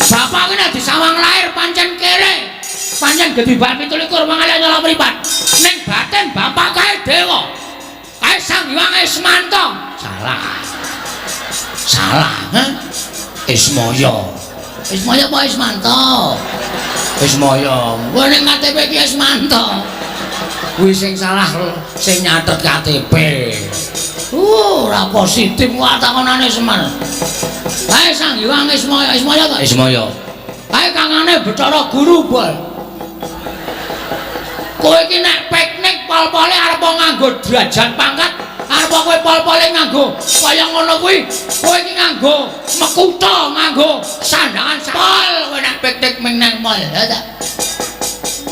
Speaker 1: Bapak ki nek disawang lahir pancen kere. Pancen gedhi bar 27 wong elek nyelok mripat. Ning batin bapak kae dewa. Kae Sang Hyang Ismanto.
Speaker 2: Salah. Salah, ha? Ismaya.
Speaker 1: Ismaya apa Ismanto? Ismaya. Kowe ning KTP ki Ismanto. Kuwi sing salah sing nyatet KTP. Ora positif wae takonane Semar. Kae Sang Hyang Ismaya, Ismaya ta? Ismaya. Kae kangane Bathara Guru, Bol. Kowe iki nek piknik pol-pole arep nganggo derajat pangkat, arep kowe pol-pole nganggo kaya ngono kuwi, kowe iki nganggo mekutha, nganggo sandangan pol kowe nek piknik ming nang mall, ya ta?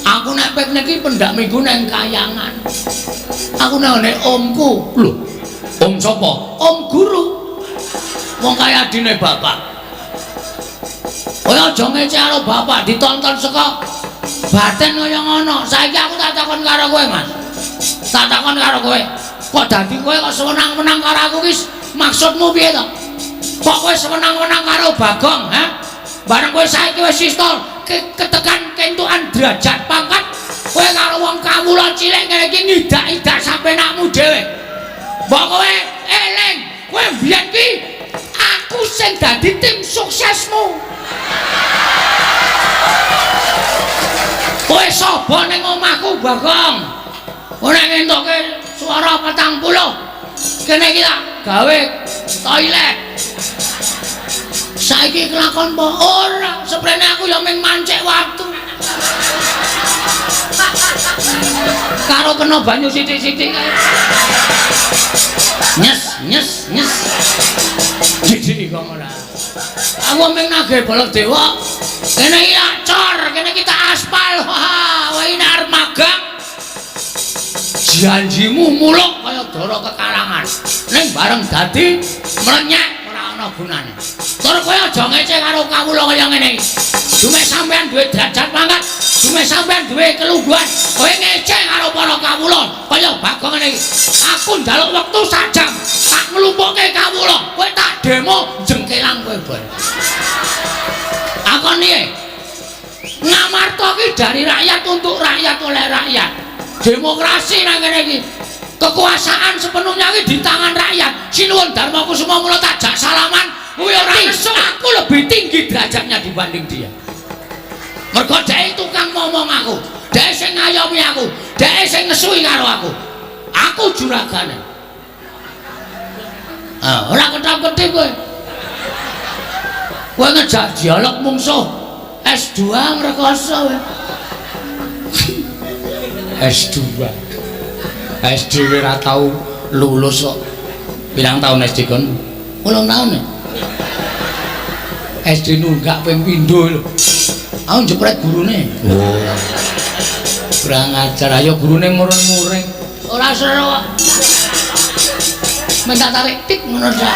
Speaker 1: Aku nek piknik iki pendak minggu nang Kayangan. Aku nang ngene omku. Lho, om sapa? Om guru. Wong kaya adine bapak. Kowe aja ngece karo bapak ditonton saka baten kaya ngono. Saiki aku tak takon karo kowe, Mas. Tak takon karo kowe. Kok dadi kowe kok sewenang-wenang karo aku ki maksudmu piye to? Kok kowe sewenang-wenang karo Bagong, ha? Bareng kowe saiki wis iso ketekan kentukan derajat pangkat, kowe karo wong kawula cilik ngene iki ngidak-idak sampenakmu dhewe. Mbok kowe eling, kowe mbiyen ki aku sing dadi tim suksesmu. Kowe sapa ning omahku, Bagong? Kowe nek ngentuke swara 40, kene iki tak gawe toilet. Saiki kelakon apa? Ora, seprene aku ya mung mancik watu. Karo kena banyu sithik-sithik kae. Nyes, nyes, nyes. Jijik kok ora. Aku mung nagih Baladewa. Kene iki tak cor, kene iki tak aspal. Wah, kowe iki arep magang. Janjimu muluk kaya dara kekalangan. Ning bareng dadi mlenyek ora ana gunane. Tur kowe aja ngece karo kawula kaya ngene iki. Dume sampean duwe derajat pangkat, dume sampean duwe kelungguhan, kowe ngece karo para kawula kaya Bagong ngene iki. Aku njaluk wektu sak jam, tak nglumpukke kawula, kowe tak demo jengkelang kowe, Boy. Akon piye? Ngamarta ki dari rakyat untuk rakyat oleh rakyat. Demokrasi nang kene iki. Kekuasaan sepenuhnya iki di tangan rakyat. Sinuwun Darma Kusuma mula tak jak salaman, kuwi ora nesu. Aku lebih tinggi derajatnya dibanding dia. Mergo dhek tukang momong aku, dhek sing ngayomi aku, dhek sing ngesui karo aku. Aku juragane. Ah, ora ketap-ketip kowe. Kowe ngejak dialog mungsuh S2 ngrekoso kowe. S2. SD ora tau lulus kok. Pirang taun SD kon? 8 taun ya. SD nunggak ping pindho lho. Aku jepret gurune. Oh. Kurang ajar, ayo gurune murung-muring. Ora seru kok. Minta tarik tik ngono ta.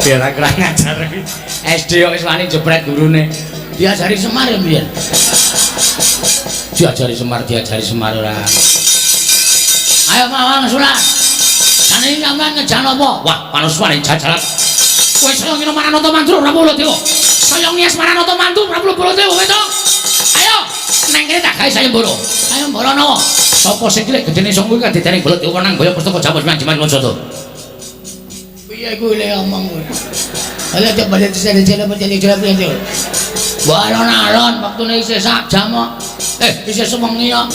Speaker 1: Biar kurang ajar iki. SD kok wis wani jepret gurune. Diajari Semar ya mbiyen. Diajari Semar, diajari Semar ora. Ayo mawang surat. Jane sampean ngejan apa? Wah, panuswane jajalan. Kowe saya ngene Maranata Mantu Prabu Baladewa. Saya ngias Maranata Mantu Prabu Baladewa kowe to. Ayo, nang kene tak gawe sayembara. Sayembara nawa? Sapa sing cilik gedene sing kuwi kadidene Baladewa nang boyo pustaka Jamus Manjiman Mansada. Piye kuwi le omong kowe? Ayo coba dicari-cari. Mbok alon-alon wektune isih sak jam kok. Isih sewengi kok.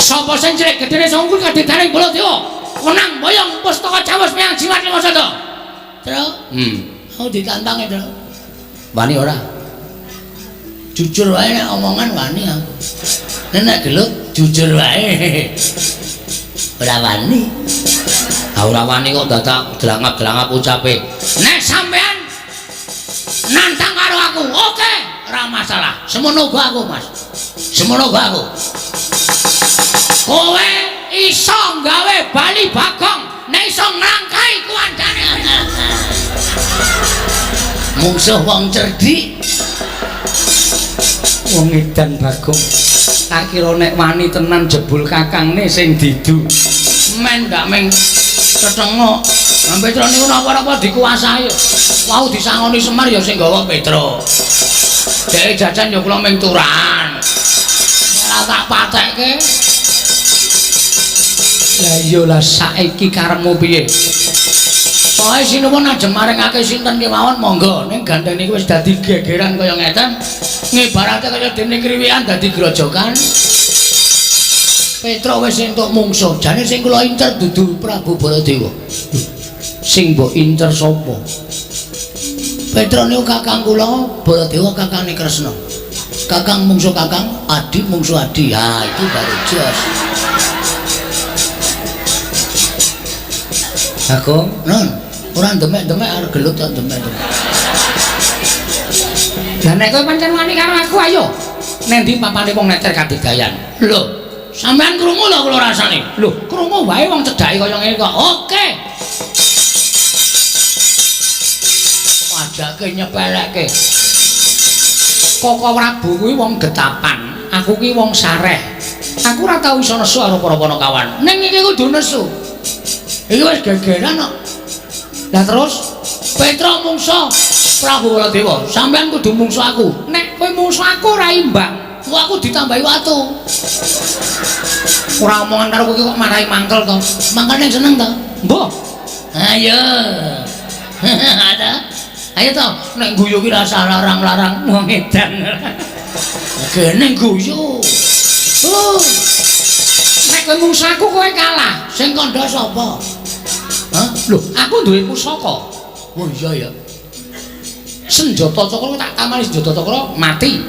Speaker 1: Sapa sing cilik gedene sing kuwi kadidane Baladewa nang boyong pustaka Jamus Manjiman Mansada. Tru? Aku ditantang ya, Tru. Wani ora? Jujur wae nek omongan wani aku. Nek nek gelut jujur wae. Ora wani. Ha ora wani kok dadak delangap-delangap ucape. Nek sampean nantang karo aku, oke, ora masalah. Semono uga aku, Mas. Semono uga aku. Kowe iso gawe bali Bagong, nek iso nglangkai kuwandane. Mungsuh wong cerdik. Wong edan Bagong. Tak kira nek wani tenan jebul kakangne sing didu. Men ndak meng tetengok. Lah Petro niku napa-napa dikuasai. Wau disangoni Semar ya sing gawa Petro. Dhek jajan ya kula ming turahan. Ora tak patekke. Lah iya lah saiki karepmu piye? Pokoke sinuwun ajeng maringake sinten kemawon monggo. Ning gandeng niku wis dadi gegeran kaya ngeten. Ngibarate kaya dene kriwikan dadi grojokan. Petruk wis entuk mungsuh. Jane sing kula incer dudu Prabu Baladewa.
Speaker 2: Sing mbok incer sapa?
Speaker 1: Petruk niku kakang kula, Baladewa kakange Kresna. Kakang mungsuh kakang, adi mungsuh adi. Ha, itu baru jos.
Speaker 2: Bagong,
Speaker 1: Non, ora demek-demek arep gelut kok demek-demek.
Speaker 2: Lah nek kowe pancen wani karo aku ayo. Neng ndi papane wong neter kabidayan?
Speaker 1: Lho, sampean krungu lho kula rasane.
Speaker 2: Lho, krungu wae wong cedhake kaya ngene kok.
Speaker 1: Oke. Wajake nyepeleke.
Speaker 2: Koko Prabu kuwi wong getapan, aku ki wong sareh. Aku ora tau iso nesu karo para panakawan.
Speaker 1: Ning iki kudu nesu. Iki wis gegeran kok.
Speaker 2: Lah terus
Speaker 1: Petruk mungsuh Prabu Baladewa, sampean kudu mungsuh aku.
Speaker 2: Nek kowe mungsuh aku ora imbang,
Speaker 1: ku aku ditambahi watu.
Speaker 2: Ora omongan karo kowe kok marahi mangkel to.
Speaker 1: Mangkane seneng to?
Speaker 2: Mbah.
Speaker 1: Ayo. Ada. Ayo to, nek guyu ki rasa larang-larang
Speaker 2: wong edan.
Speaker 1: Gene guyu. Oh.
Speaker 2: Nek kowe mungsuh aku kowe kalah.
Speaker 1: Sing kandha sapa? Hah?
Speaker 2: Lho, aku duwe pusaka.
Speaker 1: Oh iya ya.
Speaker 2: Senjata cakra tak tamani senjata cakra mati.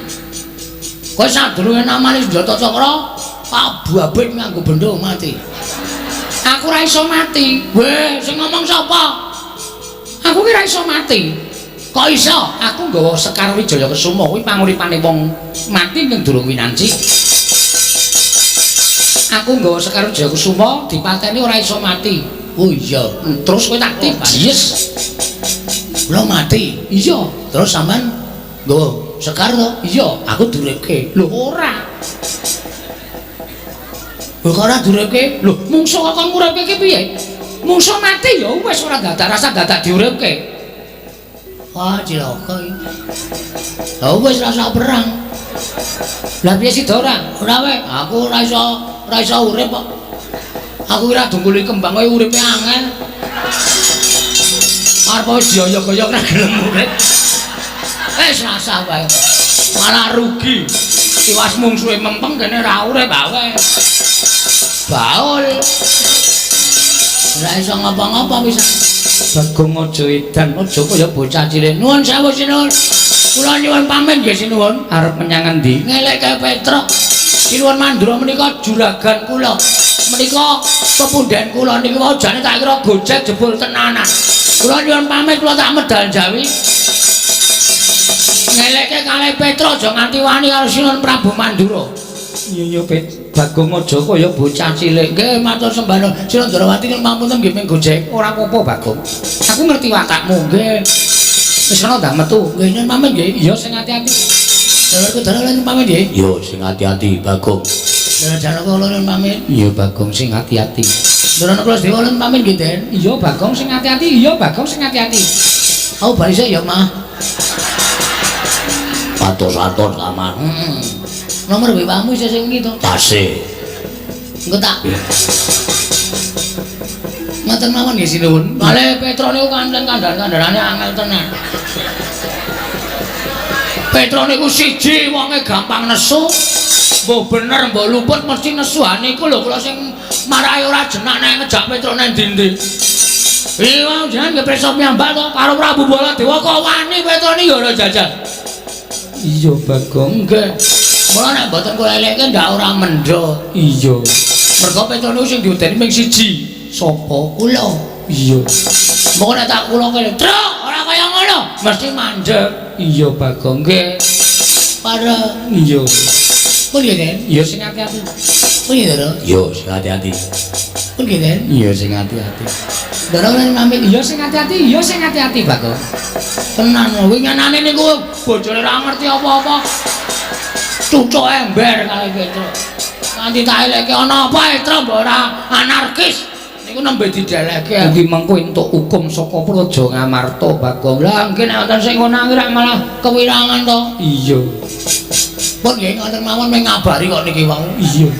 Speaker 1: Kowe sadurunge namani senjata cakra, tak babit nganggo benda mati.
Speaker 2: Aku ora iso mati.
Speaker 1: Weh, sing ngomong sapa?
Speaker 2: Aku ki ora iso mati.
Speaker 1: Kok iso?
Speaker 2: Aku nggawa Sekar Wijaya Kesuma kuwi panguripane wong mati ning durung winanci. Aku nggawa Sekar Wijaya Kesuma dipateni ora iso mati.
Speaker 1: Oh iya,
Speaker 2: terus kowe tak tijies.
Speaker 1: Kula mati.
Speaker 2: Iya,
Speaker 1: terus sampean nggawa Sekar to?
Speaker 2: Iya,
Speaker 1: aku duripke.
Speaker 2: Lho ora.
Speaker 1: Lho kok ora duripke?
Speaker 2: Lho, mungsuh kok kon nguripke ki piye? Mungsuh mati ya wis ora dadak rasa dadak diuripke.
Speaker 1: Wah, cilaka iki. Lah wis rasa perang.
Speaker 2: Lah piye sida ora?
Speaker 1: Ora wae, aku ora iso urip kok. Aku ora dungkuli kembang kowe uripe angel. Arep wis dioyok-oyok ora gelem urip. Wis rasa wae. Malah rugi. Tiwas mungsuhe mempeng kene ora urip wae. Baul. Ora iso ngapa-ngapa pisan.
Speaker 2: Bagong aja edan,
Speaker 1: aja kaya bocah cilik. Nuwun sewu sinuwun. Kula nyuwun pamit nggih sinuwun.
Speaker 2: Arep menyang endi?
Speaker 1: Ngelekke Petruk. Sinuwun Mandura menika juragan kula. Menika pepundhen kula niki wau jane tak kira gojek jebul tenanan. Kula nyuwun pamit kula tak medal Jawi. Ngelekke kalih Petruk aja nganti wani karo Sinuwun Prabu Mandura.
Speaker 2: Iya iya Bagong aja kaya bocah cilik.
Speaker 1: Nggih matur sembah nuwun. Sinuwun Ndrawati nyuwun pamunten nggih ping gojek.
Speaker 2: Ora apa-apa Bagong. Aku ngerti watakmu
Speaker 1: nggih.
Speaker 2: Wis ana ndak metu.
Speaker 1: Nggih nyuwun pamit nggih.
Speaker 2: Iya sing ati-ati.
Speaker 1: Dulurku Dara nyuwun pamit nggih.
Speaker 2: Iya sing ati-ati Bagong.
Speaker 1: Dara Janaka kula nyuwun pamit.
Speaker 2: Iya Bagong sing ati-ati.
Speaker 1: Dara Nakula Dewa nyuwun pamit nggih Den.
Speaker 2: Iya Bagong sing ati-ati. Iya Bagong sing ati-ati.
Speaker 1: Aku bali sik ya Mah.
Speaker 2: Atos-atos aman.
Speaker 1: Nomor WA-mu isih sing iki to?
Speaker 2: Tasih.
Speaker 1: Engko tak. Ngoten mawon nggih sinuwun. Male Petruk niku kanten kandhan-kandhanane angel tenan. Petruk niku siji wonge gampang nesu. Mbah bener mbah luput mesti nesu. Ha niku lho kula sing marahi ora jenak nek ngejak Petruk nang ndi-ndi. Iya, jenengan nggih pirsa piyambak to karo Prabu Baladewa kok wani Petruk niki ora jajal.
Speaker 2: Iya Bagong.
Speaker 1: Nggih. Mula nek mboten kula elekke ndak ora mendho.
Speaker 2: Iya.
Speaker 1: Mergo Petruk niku sing diudeni ming siji.
Speaker 2: Sapa?
Speaker 1: Kula.
Speaker 2: Iya.
Speaker 1: Moko nek tak kula kene, "Truk, ora kaya ngono." Mesti mandeg.
Speaker 2: Iya Bagong.
Speaker 1: Nggih. Para
Speaker 2: iya.
Speaker 1: Pun nggih, Den.
Speaker 2: Iya sing ati-ati.
Speaker 1: Pun nggih, Ndara.
Speaker 2: Iya sing ati-ati.
Speaker 1: Pun nggih, Den.
Speaker 2: Iya sing ati-ati.
Speaker 1: Ndara lan pamit.
Speaker 2: Iya sing ati-ati, iya sing ati-ati Bagong.
Speaker 1: Tenan winginane niku bojone ora ngerti apa-apa. Cucuk ember kali Petruk. Nganti tak eleke ana apa Petruk mbok ora anarkis. Niku nembe dideleke.
Speaker 2: Kuwi mengko entuk hukum saka Praja Ngamarta Bagong.
Speaker 1: Lah nggih nek wonten sing ngono rak malah kewirangan to.
Speaker 2: Iya.
Speaker 1: Pun nggih ngoten mawon mung ngabari kok niki wau.
Speaker 2: Iya.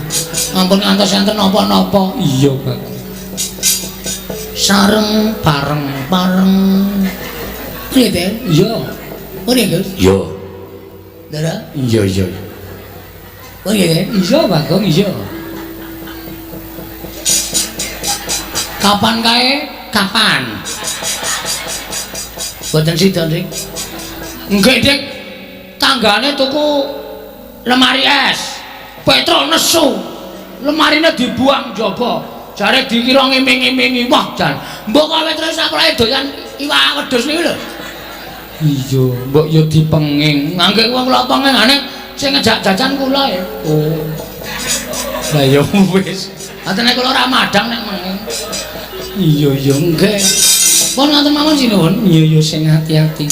Speaker 1: Ampun ngantos enten napa-napa.
Speaker 2: Iya Bagong.
Speaker 1: Sareng
Speaker 2: Pareng.
Speaker 1: Pareng. Piye, Ben?
Speaker 2: Iya.
Speaker 1: Piye, Gus?
Speaker 2: Iya.
Speaker 1: Ndara?
Speaker 2: Iya, iya.
Speaker 1: Piye?
Speaker 2: Iya, Bagong, iya.
Speaker 1: Kapan kae?
Speaker 2: Kapan?
Speaker 1: Boten sida, Dik.
Speaker 2: Nggih, Dik. Tanggane tuku lemari es. Petro nesu. Lemarine dibuang jaba. Jare dikira ngiming-imingi. Wah, jan.
Speaker 1: Mbok kok terus aku lek doyan iwak wedhus niku lho.
Speaker 2: Iya, mbok yo dipenging.
Speaker 1: Ngangge wong kula pengingane sing ngejak jajan kula ya.
Speaker 2: Oh. Lah ya wis.
Speaker 1: Atene kula ora madang nek menging.
Speaker 2: Iya, iya,
Speaker 1: Nggih. Pun ngaten mawon sinuwun.
Speaker 2: Iya, iya, sing ati-ati.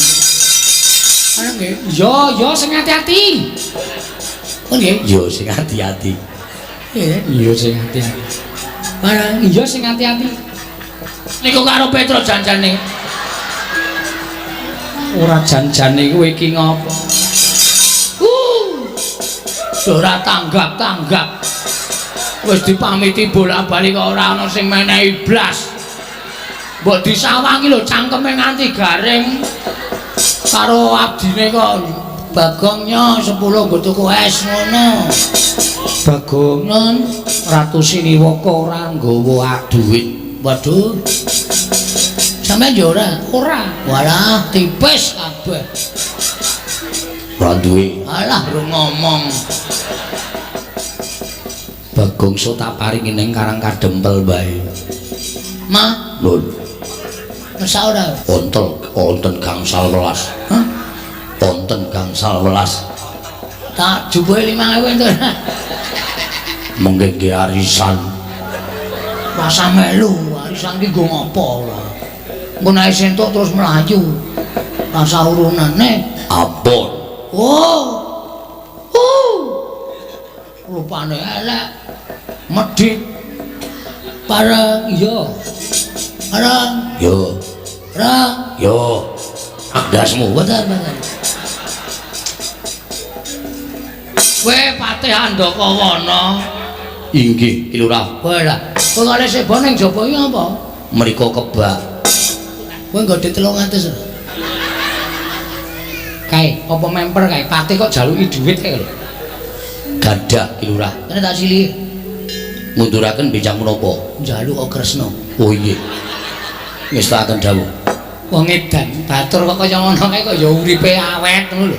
Speaker 1: Ana nggih.
Speaker 2: Iya, iya, sing ati-ati.
Speaker 1: Pun nggih.
Speaker 2: Iya, sing ati-ati.
Speaker 1: Nggih.
Speaker 2: Iya, sing ati-ati.
Speaker 1: Barang
Speaker 2: Iya, sing ati-ati.
Speaker 1: niku karo Petro janjane.
Speaker 2: Ora janjane kowe iki ngopo?
Speaker 1: Ora tanggap-tanggap. Wis dipamiti bola-bali kok ora ana sing menehi blas. Mbok disawangi lho cangkeme nganti garing. Karo abdine kok Bagongnya 10 nggo tuku es ngono.
Speaker 2: Bagong,
Speaker 1: Non,
Speaker 2: Ratu Siniwaka ora nggawa dhuwit.
Speaker 1: Waduh. Sampeyan yo ora?
Speaker 2: Ora.
Speaker 1: Walah, tipis kabeh.
Speaker 2: Ora duwe.
Speaker 1: Alah, ro ngomong.
Speaker 2: Bagong so tak paringi ning Karang Kadempel bae.
Speaker 1: Ma,
Speaker 2: Lho,
Speaker 1: mesak ora?
Speaker 2: Wonten, wonten gangsal welas.
Speaker 1: Hah?
Speaker 2: Wonten gangsal welas.
Speaker 1: Tak jupuke 5000 entuk.
Speaker 2: Mengke nggih arisan.
Speaker 1: Rasa melu, arisan ki nggo ngopo ora? Engko nek entuk terus mlayu. Rasa urunane
Speaker 2: Ampun.
Speaker 1: Oh. Rupane elek. Medhit. Pareng
Speaker 2: Iya.
Speaker 1: pareng
Speaker 2: Yo,
Speaker 1: reng.
Speaker 2: yo. Andasmu.
Speaker 1: Boten, boten. Kowe Patih Andakawana.
Speaker 2: Inggih, Ki Lurah.
Speaker 1: Kowe lah. Kowe kale sebo ning jaba iki apa?
Speaker 2: Mriko kebak.
Speaker 1: Kowe nggo dhuwit 300.
Speaker 2: Kae, apa memper kae? Patih kok jaluki dhuwit kae lho. Gadah, Ki Lurah.
Speaker 1: Kene tak silihi.
Speaker 2: Ngunduraken bijang menapa?
Speaker 1: Njaluk Kresna.
Speaker 2: Oh inggih. Ngestakaken dawuh.
Speaker 1: Wong edan batur kok kaya ngono kae kok ya uripe awet ngono lho.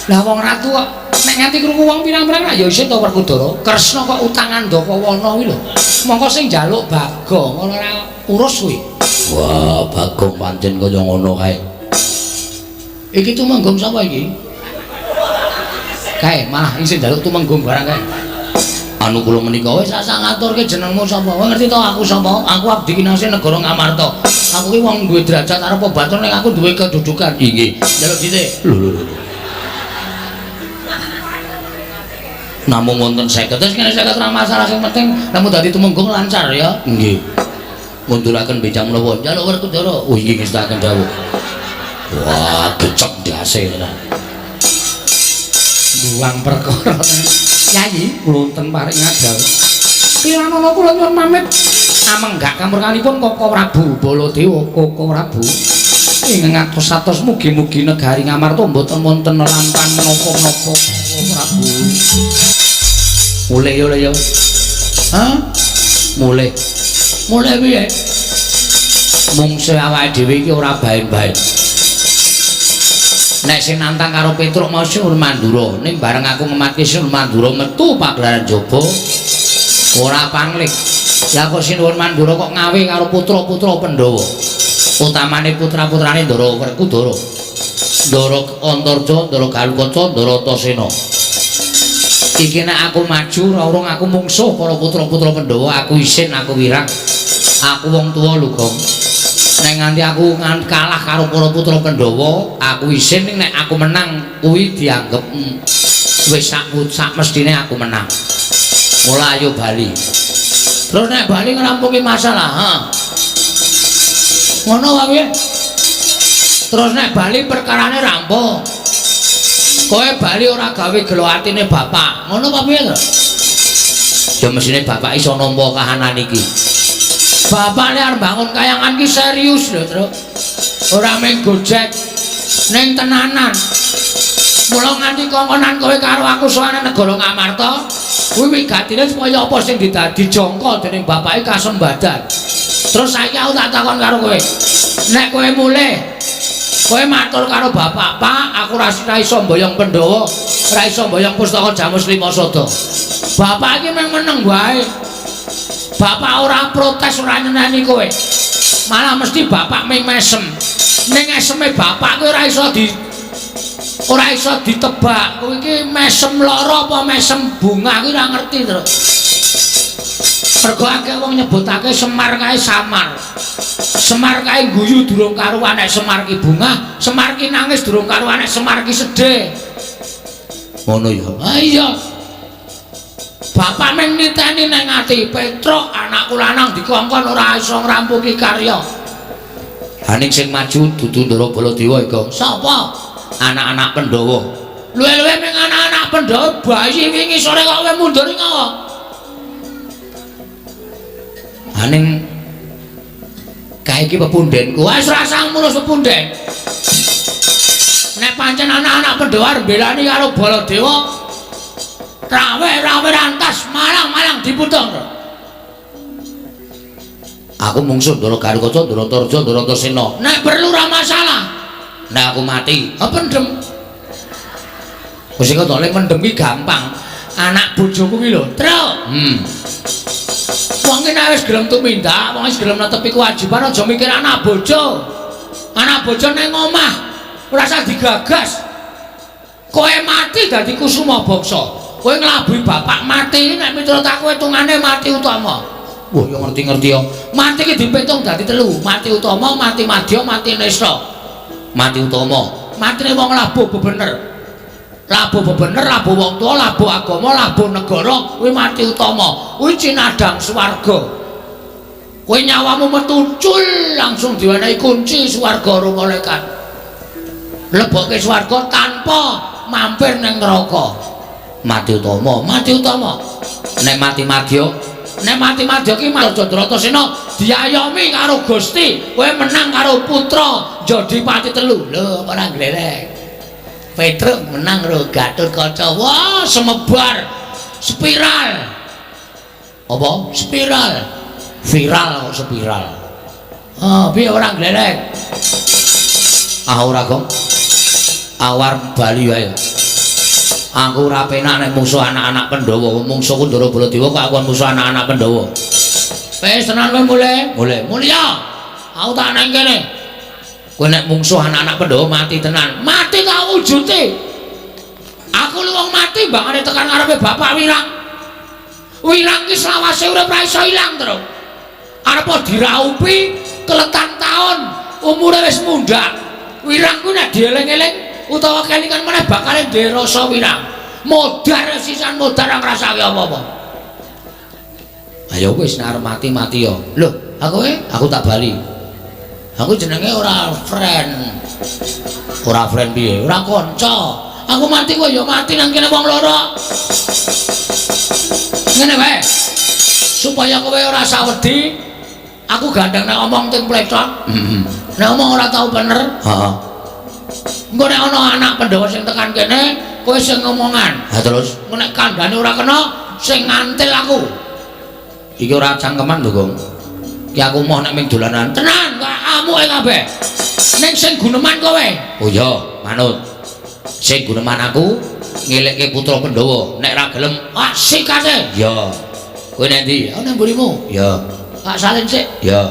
Speaker 2: Lah wong ratu kok nek nganti krungu wong pirang-pirang lak ya isin to Werkudara. Kresna kok utang Andakawana kuwi lho. Mongko sing njaluk Bagong ngono ora urus kuwi. Wah, Bagong pancen kaya ngono kae.
Speaker 1: Iki tumenggung sapa iki?
Speaker 2: Kae malah isin njaluk tumenggung barang kae. Anu kula menika
Speaker 1: Wis asal ngaturke jenengmu sapa? Kowe ngerti to aku sapa? Aku abdi kinasih negara Ngamarta. Aku ki wong duwe derajat arep batur ning aku duwe kedudukan.
Speaker 2: Inggih.
Speaker 1: Njaluk dite.
Speaker 2: Lho lho lho. Namung wonten 50.
Speaker 1: Terus kene 50 ora masalah, sing penting namun dadi tumenggung lancar ya.
Speaker 2: Nggih. Ngunduraken becak menapa?
Speaker 1: Njaluk Werkudara.
Speaker 2: Oh inggih ngestakaken dawuh. Wah, gecek ndase tenan. Buang perkara. Yayi, wonten paring ngadal. Piranana kula nyuwun pamit. Amenggak kamurkanipun Koko Prabu Baladewa, Koko Prabu. Ing ngatos-atos mugi-mugi negari Ngamarta mboten wonten lampan menapa-menapa Koko Prabu. Mulih yo le yo.
Speaker 1: Hah?
Speaker 2: Mulih.
Speaker 1: Mulih piye?
Speaker 2: Mungsuh awake dhewe iki ora baen-baen. Nek sing nantang karo Petruk mau Sinuwun Mandura, ning bareng aku ngematke Sinuwun Mandura metu pagelaran jaba ora pangling. Lah kok Sinuwun Mandura kok ngawe karo putra-putra Pandhawa. Utamane putra-putrane Ndara Werkudara. Ndara Antarja, Ndara Galukaca, Ndara Antasena. Iki nek aku maju ora urung aku mungsuh para putra-putra Pandhawa, aku isin, aku wirang. Aku wong tuwa lho, Gong. Nek nganti aku kalah karo para putra Pandhawa, aku isin, ning nek aku menang kuwi dianggep wis sak mestine aku menang. Mula ayo bali.
Speaker 1: Terus nek bali ngrampungi masalah, ha. Ngono wae piye? Terus nek bali perkarane rampung. Kowe bali ora gawe gelo atine bapak. Ngono apa piye to?
Speaker 2: Ya mesine bapak iso nampa kahanan iki.
Speaker 1: Bapak arep bangun kayangan ki serius lho, Truk. Ora mung gojek ning tenanan. Mula nganti kongkonan kowe karo aku sowane negara Ngamarta, kuwi wigatine supaya apa sing didadi jangka dening bapake kasembadan. Terus saiki aku tak takon karo kowe. Nek kowe mulih, kowe matur karo bapak, "Pak, aku ora iso mboyong Pandhawa, ora iso mboyong pustaka Jamus Lima Sada." Bapak iki mung meneng wae. Bapak ora protes, ora nyeneni kowe. Malah mesti bapak ming mesem. Ning eseme bapak kowe ora iso ditebak. Kowe iki mesem lara apa mesem bunga kuwi ora ngerti, Truk. Mergo akeh wong nyebutake Semar kae samar. Semar kae guyu durung karuan nek Semar ki bungah, Semar ki nangis durung karuan nek Semar ki sedih.
Speaker 2: Ngono ya.
Speaker 1: Ah iya. Bapak mung niteni nang ati, Petruk anakku lanang dikongkon ora iso ngrampungi karya.
Speaker 2: Haning sing maju dudu Ndara Baladewa iki.
Speaker 1: Sapa?
Speaker 2: Anak-anak Pandhawa.
Speaker 1: Luwe-luwe ming anak-anak Pandhawa bayi wingi sore kok kowe mundur ngopo?
Speaker 2: Haning kae iki pepundhenku.
Speaker 1: Wis ora usah ngurus pepunden. Nek pancen anak-anak Pandhawa arep mbelani karo Baladewa, rawe-rawe rantas malang-malang diputung.
Speaker 2: Aku mungsuh Ndara Garukaca, Ndara Antarja, Ndara Antasena.
Speaker 1: Nek perlu ora masalah.
Speaker 2: Nek aku mati,
Speaker 1: Ha pendem.
Speaker 2: Wis kok le mendem ki gampang.
Speaker 1: Anak bojoku ki lho, Truk. Wong ki nek wis gelem tumindak, wong wis gelem netepi kewajiban aja mikir anak bojo. Anak bojo nang omah ora usah digagas. Kowe mati dadi kusuma bangsa. Kowe nglabuhi bapak mati nek miturut aku hitungane mati utama.
Speaker 2: Wah, ya ngerti-ngerti ya.
Speaker 1: Mati ki dipitung dadi telu, mati utama, mati madya, mati nista.
Speaker 2: Mati utama.
Speaker 1: Matine wong labuh bebener. Labuh bebener, labuh wong tuwa, labuh agama, labuh negara, kuwi mati utama. Kuwi cinadhang swarga. Kowe nyawamu metu cul langsung diwenehi kunci swarga karo malaikat. Lebokke swarga tanpa mampir ning neraka.
Speaker 2: Mati utama,
Speaker 1: mati utama.
Speaker 2: Nek mati madya,
Speaker 1: nek mati madya ki Raja Bratasena diayomi karo Gusti, kowe menang karo putra Jodipati telu. Lho, ora glerek. Petruk menang karo Gatotkaca. Wah, semebar spiral.
Speaker 2: Apa?
Speaker 1: Spiral.
Speaker 2: Viral kok spiral.
Speaker 1: Ah, piye ora glerek?
Speaker 2: Ah ora, Gong. Awar bali wae. Aku ora penak nek musuh anak-anak Pandhawa. Mungsuhku Ndara Baladewa kok aku musuh anak-anak Pandhawa.
Speaker 1: Wis tenan kowe mulih.
Speaker 2: Mulih.
Speaker 1: Mulya. Aku tak nang kene.
Speaker 2: Kowe nek mungsuh anak-anak Pandhawa mati tenan.
Speaker 1: Mati tak wujute. Aku lu wong mati mbangane tekan ngarepe Bapak Wirang. Wirang ki selawase urip ora iso ilang, Truk. Arep diraupi keletan taun, umure wis mundhak. Wirang ku nek dieling-eling utawa kelingan meneh bakale duwe rasa wirang. Modar sisan modar ora ngrasake apa-apa.
Speaker 2: Ayo wis nek arep mati-mati ya.
Speaker 1: Lho, aku
Speaker 2: aku tak bali.
Speaker 1: Aku jenenge ora friend.
Speaker 2: Ora friend piye?
Speaker 1: Ora kanca. Aku mati kok ya mati nang kene wong loro. Ngene wae. Supaya kowe ora sawedi, aku gandeng nek omong ting plecot.
Speaker 2: Heeh.
Speaker 1: Nek omong ora tau bener.
Speaker 2: Heeh.
Speaker 1: Engko nek ana anak Pandhawa sing tekan kene, kowe sing ngomongan.
Speaker 2: Ha terus
Speaker 1: engko nek kandhane ora kena, sing ngantil aku.
Speaker 2: Iki ora cangkeman lho, Gong. Ki aku moh nek ming dolanan.
Speaker 1: Tenan, kok amuke kabeh. Ning sing guneman kowe.
Speaker 2: Oh iya, manut. Sing guneman aku ngelekke putra Pandhawa. Nek ra gelem,
Speaker 1: ah sikate.
Speaker 2: Ya. Kowe nek ndi?
Speaker 1: Oh nang mburimu.
Speaker 2: Ya.
Speaker 1: Tak salin sik.
Speaker 2: Ya.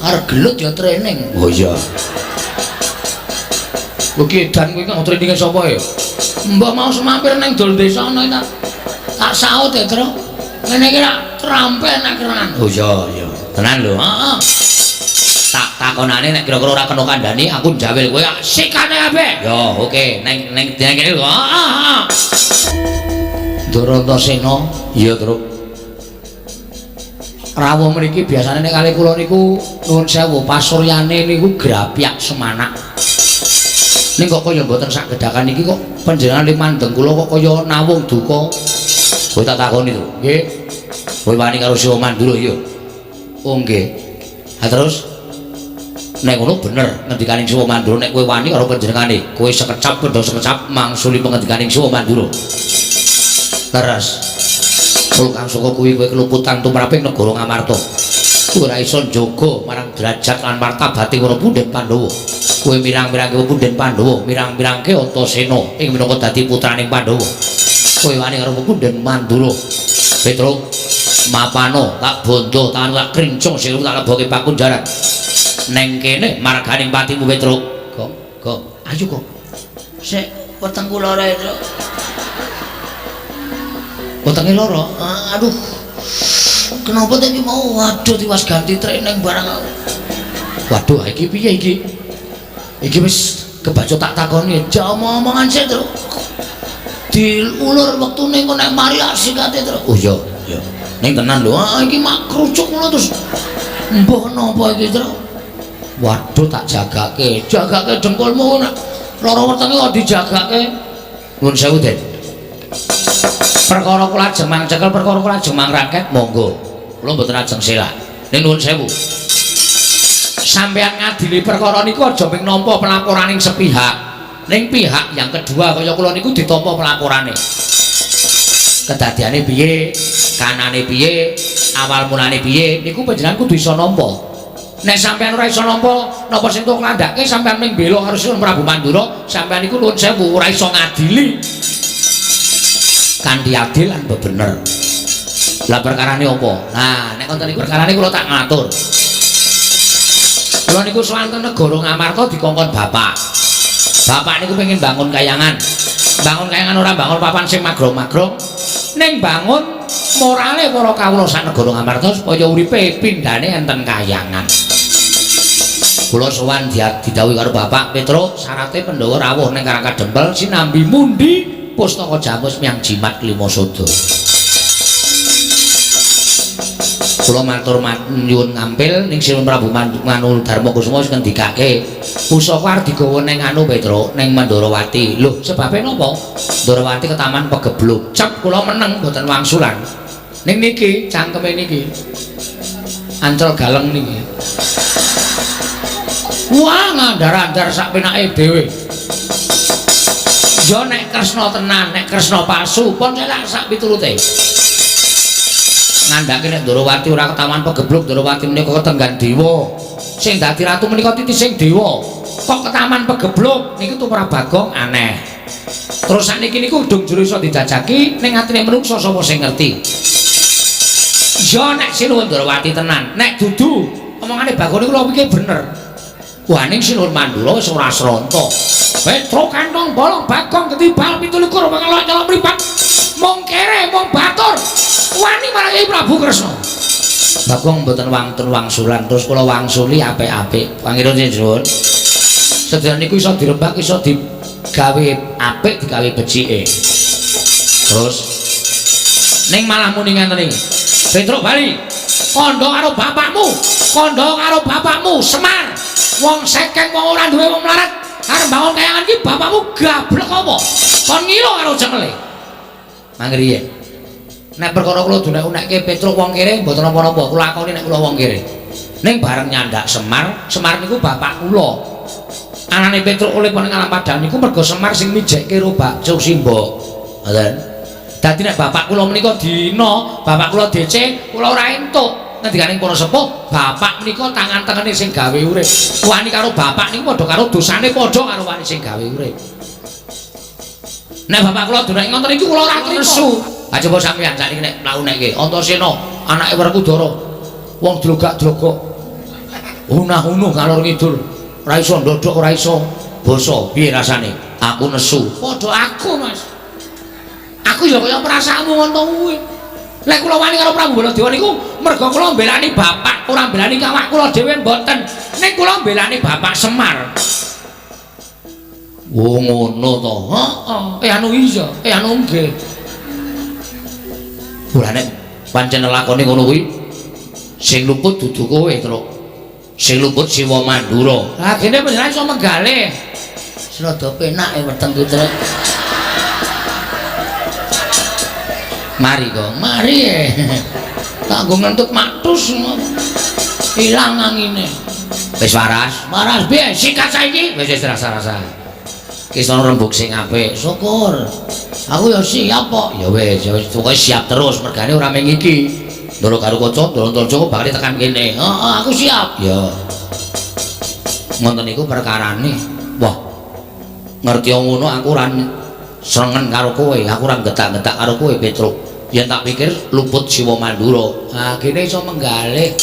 Speaker 1: Arep gelut ya training.
Speaker 2: Oh iya.
Speaker 1: Kowe ki edan kowe kok traininge sapa ya? Mbah mau semampir nang dol desa ana tak tak saut ya, Truk. Ngene iki rak terampil nek keran.
Speaker 2: Oh iya, iya. Tenan lho.
Speaker 1: Heeh.
Speaker 2: Tak takonane nek kira-kira ora kena kandhani aku njawil kowe.
Speaker 1: Sikane kabeh.
Speaker 2: Ya, oke. Neng neng kene lho.
Speaker 1: Heeh, heeh. Ndara Antasena.
Speaker 2: Iya, Truk.
Speaker 1: Rawuh mriki biasane nek kali kula niku nuwun sewu pasuryane niku grapyak semanak.
Speaker 2: Ning kok kaya mboten sak gedhakan iki kok panjenengan limandeng kula kok kaya nawung duka. Kowe tak takoni, Truk.
Speaker 1: Nggih. Kowe wani karo Siwa Mandura iya. Oh nggih. Ha terus nek ngono bener ngendikaning Siwa Mandura nek kowe wani karo panjenengane, kowe sekecap pendha sekecap mangsuli pengendikaning Siwa Mandura. Leres. Kul kang saka kuwi kowe keluputan tumraping negara Ngamarta. Kowe ora iso njaga marang derajat lan martabate para punden Pandhawa. Kowe mirang-mirangke punden Pandhawa, mirang-mirangke Antasena ing minangka dadi putraning Pandhawa. Kowe wani karo punden Mandura. Petruk mapano tak bondo tangan tak krincung sing tak leboke pakunjaran. Neng kene marganing patimu Petruk. Gong, gong. Ayo kok. Sik wetengku lara, Petruk. Wetenge lara. Aduh. Kenapa tadi mau? Waduh, tiwas ganti training barang aku. Waduh, iki piye iki? Iki wis kebaca tak takoni. Ja omong-omongan sik, Truk. Diulur wektune engko nek mari asikate, Truk. Oh iya, iya. Ning tenan lho, ah iki mak krucuk ngono terus. Mbah napa iki, Truk? Waduh, tak jagake. Jagake dengkulmu nek lara wetenge kok dijagake. Nuwun sewu, Den. Perkara kula ajeng mang cekel, perkara kula ajeng mang raket, monggo. Kula mboten ajeng selak. Ning nuwun sewu. Sampeyan ngadili perkara niku aja mung nampa pelaporaning sepihak. Ning pihak yang kedua kaya kula niku ditampa pelaporane. Kedadiane piye, kanane piye, awal mulane piye, niku panjenengan kudu iso nampa. Nek sampeyan ora iso nampa, napa sing tok nglandhake sampeyan mung bela karo Sinuwun Prabu Mandura, sampeyan niku nuwun sewu ora iso ngadili. Kanthi adil lan bebener. Lah perkarane apa? Nah, nek konten niku perkarane kula tak ngatur. Kula niku sowan negara Ngamarta dikongkon bapak. Bapak niku pengen bangun kayangan. Bangun kayangan ora bangun papan sing magrong-magrong. Ning bangun morale para kawula sak negara Ngamarta supaya uripe pindhane enten kayangan. Kula sowan didhawuhi karo bapak Petruk, syarate Pandhawa rawuh ning Karang Kadempel sinambi mundi pustaka jamus miang jimat lima sada. Kula matur nyuwun ngampil ning Sinuwun Prabu Manu Darma Kusuma wis ngendikake pusaka arep digawa ning anu Petruk ning Mandrawati. Lho, sebabe napa? Mandrawati ketaman pegebluk. Cep kula meneng mboten wangsulan. Ning niki cangkeme niki. Ancel galeng niki. Wah, ngandar-andar sak penake dhewe. Ya nek Kresna tenan, nek Kresna palsu, pun selak sak piturute. Ngandhake nek Ndrawati ora ketaman pegebluk, Ndrawati menika ketenggan dewa. Sing dadi ratu menika titising dewa. Kok ketaman pegebluk niku tumrap Bagong aneh. Terus sakniki niku dung jero iso dijajaki ning atine menungsa sapa sing ngerti. Ya nek Sinuwun Ndrawati tenan, nek dudu omongane Bagong niku kula pikir bener. Wah, ning Sinuwun Mandura wis ora sronta. Petruk kantong bolong Bagong ketibal 27 mengelok nyelok mripat. Mung kere mung batur. Wani marang Kyai Prabu Kresna. Bagong mboten wantun wangsulan, terus kula wangsuli apik-apik. Pangeran nyuwun. Sedaya niku iso dirembak, iso digawe apik, digawe becike. Terus ning malah muni ngenten iki. Petruk bali. Kandha karo bapakmu, kandha karo bapakmu Semar. Wong sekeng wong ora duwe wong melarat. Arep bangun kayangan iki bapakmu gablek apa? Kon ngilo karo cengele. Mangriye. Nek perkara kula dunek-unekke Petruk wong kere mboten napa-napa, kula lakoni nek kula wong kere. Ning bareng nyandak Semar, Semar niku bapak kula. Anane Petruk oleh ning alam padang niku mergo Semar sing mijekke ro bakso simbok. Ngoten. Dadi nek bapak kula menika dina, bapak kula DC, kula ora entuk. Ngendikaning para sepuh, bapak menika tangan tengene sing gawe urip. Wani karo bapak niku padha karo dosane padha karo wani sing gawe urip. Nek bapak kula dunek ngoten niku kula ora trima. Ha coba sampeyan sakniki nek mlaku-nekke Antasena anake Werkudara. Wong dlogak-dlogok. Unah-unuh ngalor ngidul. Ora iso ndodhok, ora iso basa. Piye rasane? Aku nesu. Padha aku, Mas. Aku ya kaya perasaanmu ngono kuwi. Nek kula wani karo Prabu Baladewa niku merga kula mbelani bapak, ora mbelani kawak kula dhewe mboten. Ning kula mbelani bapak Semar. Oh ngono to. Heeh. Anu iya, anu nggih. Ora nek pancen lakone ngono kuwi sing luput dudu kowe, Truk. Sing luput Siwa Mandura. Lah kene panjenengan iso menggalih. Rada penak e weteng ki, Truk. Mari kok, mari. Tak nggo ngentut maktus. Ilang angine.
Speaker 2: Wis waras.
Speaker 1: Waras piye? Sikat saiki.
Speaker 2: Wis wis rasa-rasa. Ki sono rembug sing apik.
Speaker 1: Syukur. Aku ya siap kok.
Speaker 2: Ya wis, ya wis pokoke siap terus mergane ora mung iki. Ndoro karo kaca, ndoro Antarja bakal tekan kene.
Speaker 1: Heeh, aku siap.
Speaker 2: Ya. Ngoten niku perkarane. Wah. Ngerti ngono aku ora srengen karo kowe, aku ora getak-getak karo kowe, Petruk. Yen tak pikir luput Siwa Mandura.
Speaker 1: Ah, kene iso menggalih.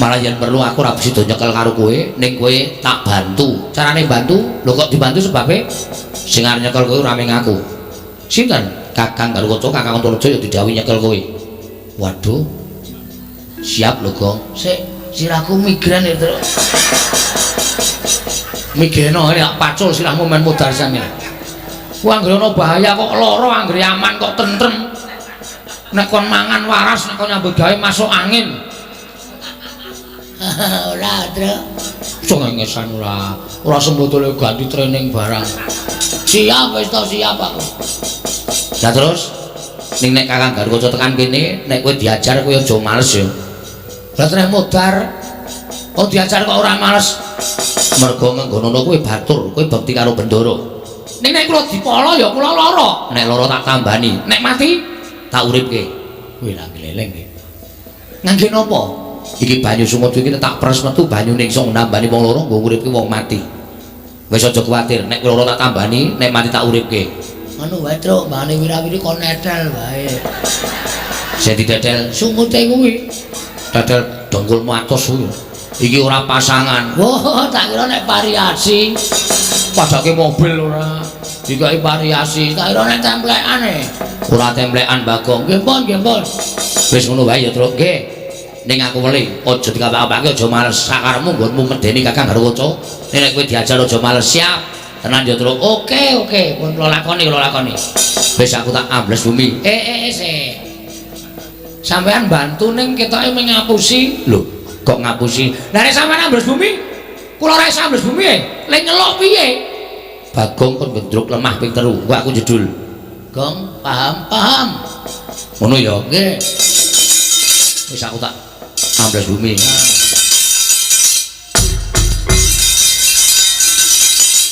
Speaker 2: Malah yen perlu aku ora bisa nyekel karo kowe, ning kowe tak bantu. Carane bantu? Lho kok dibantu sebabe? Sing arep nyekel kowe ora mung aku. Sinten? Kakang Garukaca, Kakang Antarja ya didhawuhi nyekel kowe. Waduh. Siap lho, Gong.
Speaker 1: Sik, sirahku migren ya, Truk.
Speaker 2: Migreno nek pacul sirahmu men modar sane. Ku anggere ana bahaya kok lara, anggere aman kok tentrem. Nek kon mangan waras, nek kon nyambut gawe masuk angin.
Speaker 1: Ora, Truk.
Speaker 2: Cengengesan ora. Ora sembotole ganti training barang.
Speaker 1: Siap wis to, siap aku.
Speaker 2: Lah terus ning nek Kakang Garukaca tekan kene, nek kowe diajar kowe aja males ya.
Speaker 1: Lah treh modar.
Speaker 2: Oh diajar kok ora males. Mergo ngenggonono kowe batur, kowe bekti karo Bendoro. Ning nek kula dipala ya kula lara. Nek lara tak tambani, nek mati tak uripke.
Speaker 1: Kuwi ra gleleng iki. Ngangge napa?
Speaker 2: Iki banyu sumut iki tak pres metu banyune iso nambani wong loro nggo uripke wong mati. Wis aja kuwatir, nek lara tak tambani, nek mati tak uripke.
Speaker 1: Anu wae, Truk, mbane wirawiri kon netel wae.
Speaker 2: Sing ditetel
Speaker 1: sumute kuwi.
Speaker 2: Tetel dengkulmu atos kuwi. Iki ora pasangan.
Speaker 1: Wah, tak kira nek variasi.
Speaker 2: Padake mobil ora.
Speaker 1: Dikai variasi, tak kira nek templekan e.
Speaker 2: Ora templekan, Bagong.
Speaker 1: Nggih pun, nggih pun.
Speaker 2: Wis ngono wae ya, Truk. Nggih. Ning aku weli, aja dikapake aja males. Sakarepmu nggonmu medeni Kakang Garukaca. Nek kowe diajar aja males. Siap. Tenan ya, Truk.
Speaker 1: Oke, oke, pun kula lakoni, kula lakoni.
Speaker 2: Wis aku tak ambles bumi.
Speaker 1: Sik. Sampean bantu ning ketoke mung ngapusi.
Speaker 2: Lho, kok ngapusi?
Speaker 1: Lah nek sampean ambles bumi, kula ora iso ambles bumi e. Le nyeluk piye?
Speaker 2: Bagong kon gendruk lemah ping 3, kok aku jedul.
Speaker 1: Gong, paham, paham.
Speaker 2: Ngono ya?
Speaker 1: Nggih.
Speaker 2: Wis aku tak ambles bumi.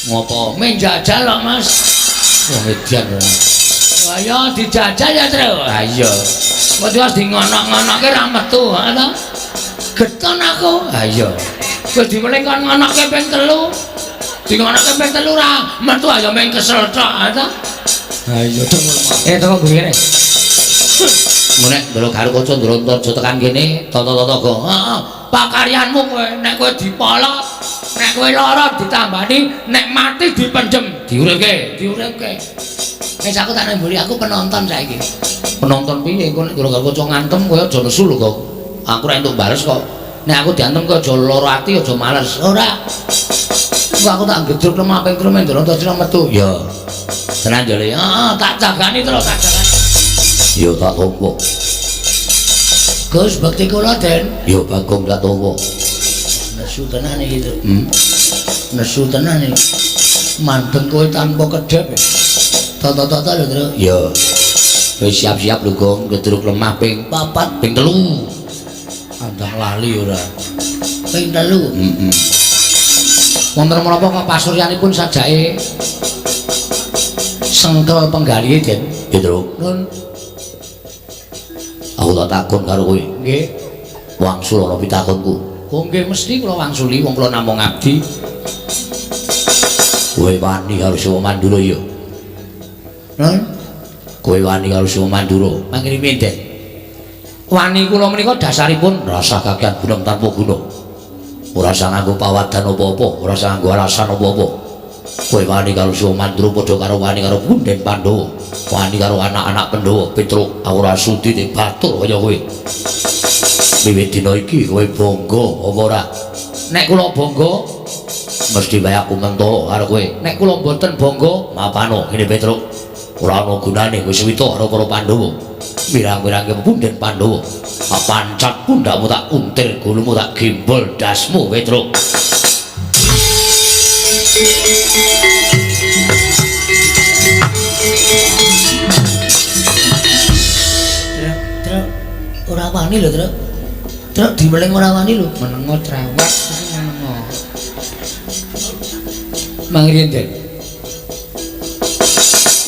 Speaker 2: Ngopo?
Speaker 1: Menjajal kok, Mas.
Speaker 2: Wong edan ora.
Speaker 1: Wah ya dijajal ya, Truk.
Speaker 2: Ha iya.
Speaker 1: Kok wis di ngonok-ngonokke ra metu, ha ta? Geton aku.
Speaker 2: Ha iya.
Speaker 1: Wis diweling kon ngonokke ping 3. Di ngonokke ping 3 ra metu aja mung kesel tok, ha ta?
Speaker 2: Ha iya, teko ngene. Nek ndelok Garukaca ndelok Antarja tekan kene, tata-tata go.
Speaker 1: Heeh. Pakaryanmu kowe nek kowe dipala, nek kowe lara ditambani, nek mati dipendhem,
Speaker 2: diuripke,
Speaker 1: diuripke. Wis aku tak nemburi, aku penonton saiki.
Speaker 2: Penonton piye engko nek ndelok Garukaca ngantem kowe aja nesu lho kok. Aku ora entuk bales kok. Nek aku diantem kowe aja lara ati, aja males.
Speaker 1: Ora. Engko aku tak gedruk lemah ping 3 ndelok Antarja metu.
Speaker 2: Ya. Tenan yo, Le.
Speaker 1: Heeh, tak jagani terus, tak jagani.
Speaker 2: Ya tak tompo.
Speaker 1: Gus bekti kula, Den.
Speaker 2: Ya Bagong tak tompo.
Speaker 1: Nesu tenan iki, Truk. Nesu tenan iki. Mandeng kowe tanpa kedhep. Tata-tata lho, Truk.
Speaker 2: Ya. Wis siap-siap lho, Gong, gedruk lemah ping
Speaker 1: 4,
Speaker 2: ping 3. Andang lali ora.
Speaker 1: Ping 3.
Speaker 2: Heeh. Wonten menapa kok pasuryanipun sajake sengkel penggalihe, Den? Ya, Truk.
Speaker 1: Nun.
Speaker 2: Aku tak takon karo kowe.
Speaker 1: Nggih.
Speaker 2: Wangsul ana pitakonku.
Speaker 1: Oh nggih mesti kula wangsuli wong kula namung abdi.
Speaker 2: Kowe wani karo Siwa Mandura ya?
Speaker 1: Nun.
Speaker 2: Kowe wani karo Siwa Mandura?
Speaker 1: Mangkene Den.
Speaker 2: Wani kula menika dasaripun rasa kakean gunung tanpa guna. Ora usah nganggo pawadan apa-apa, ora usah nganggo alasan apa-apa. Kowe wani karo Siwa Mandura padha karo wani karo Punden Pandhawa, wani karo anak-anak Pandhawa. Petruk, aku ora sudi nek batur kaya kowe. Wiwit dina iki kowe bangga apa ora? Nek kula bangga mesti wae aku mentolo karo kowe. Nek kula mboten bangga, mapano ngene Petruk. Ora ana gunane kowe suwita karo para Pandhawa. Mirang-mirangke Punden Pandhawa. Tak pancat pundakmu tak untir gulumu tak gembol dasmu Petruk.
Speaker 3: Truk, truk.
Speaker 1: Ora wani lho, Truk. Truk diweling ora wani lho.
Speaker 2: Menengo trawat iki menengo. Mangriyen, Den.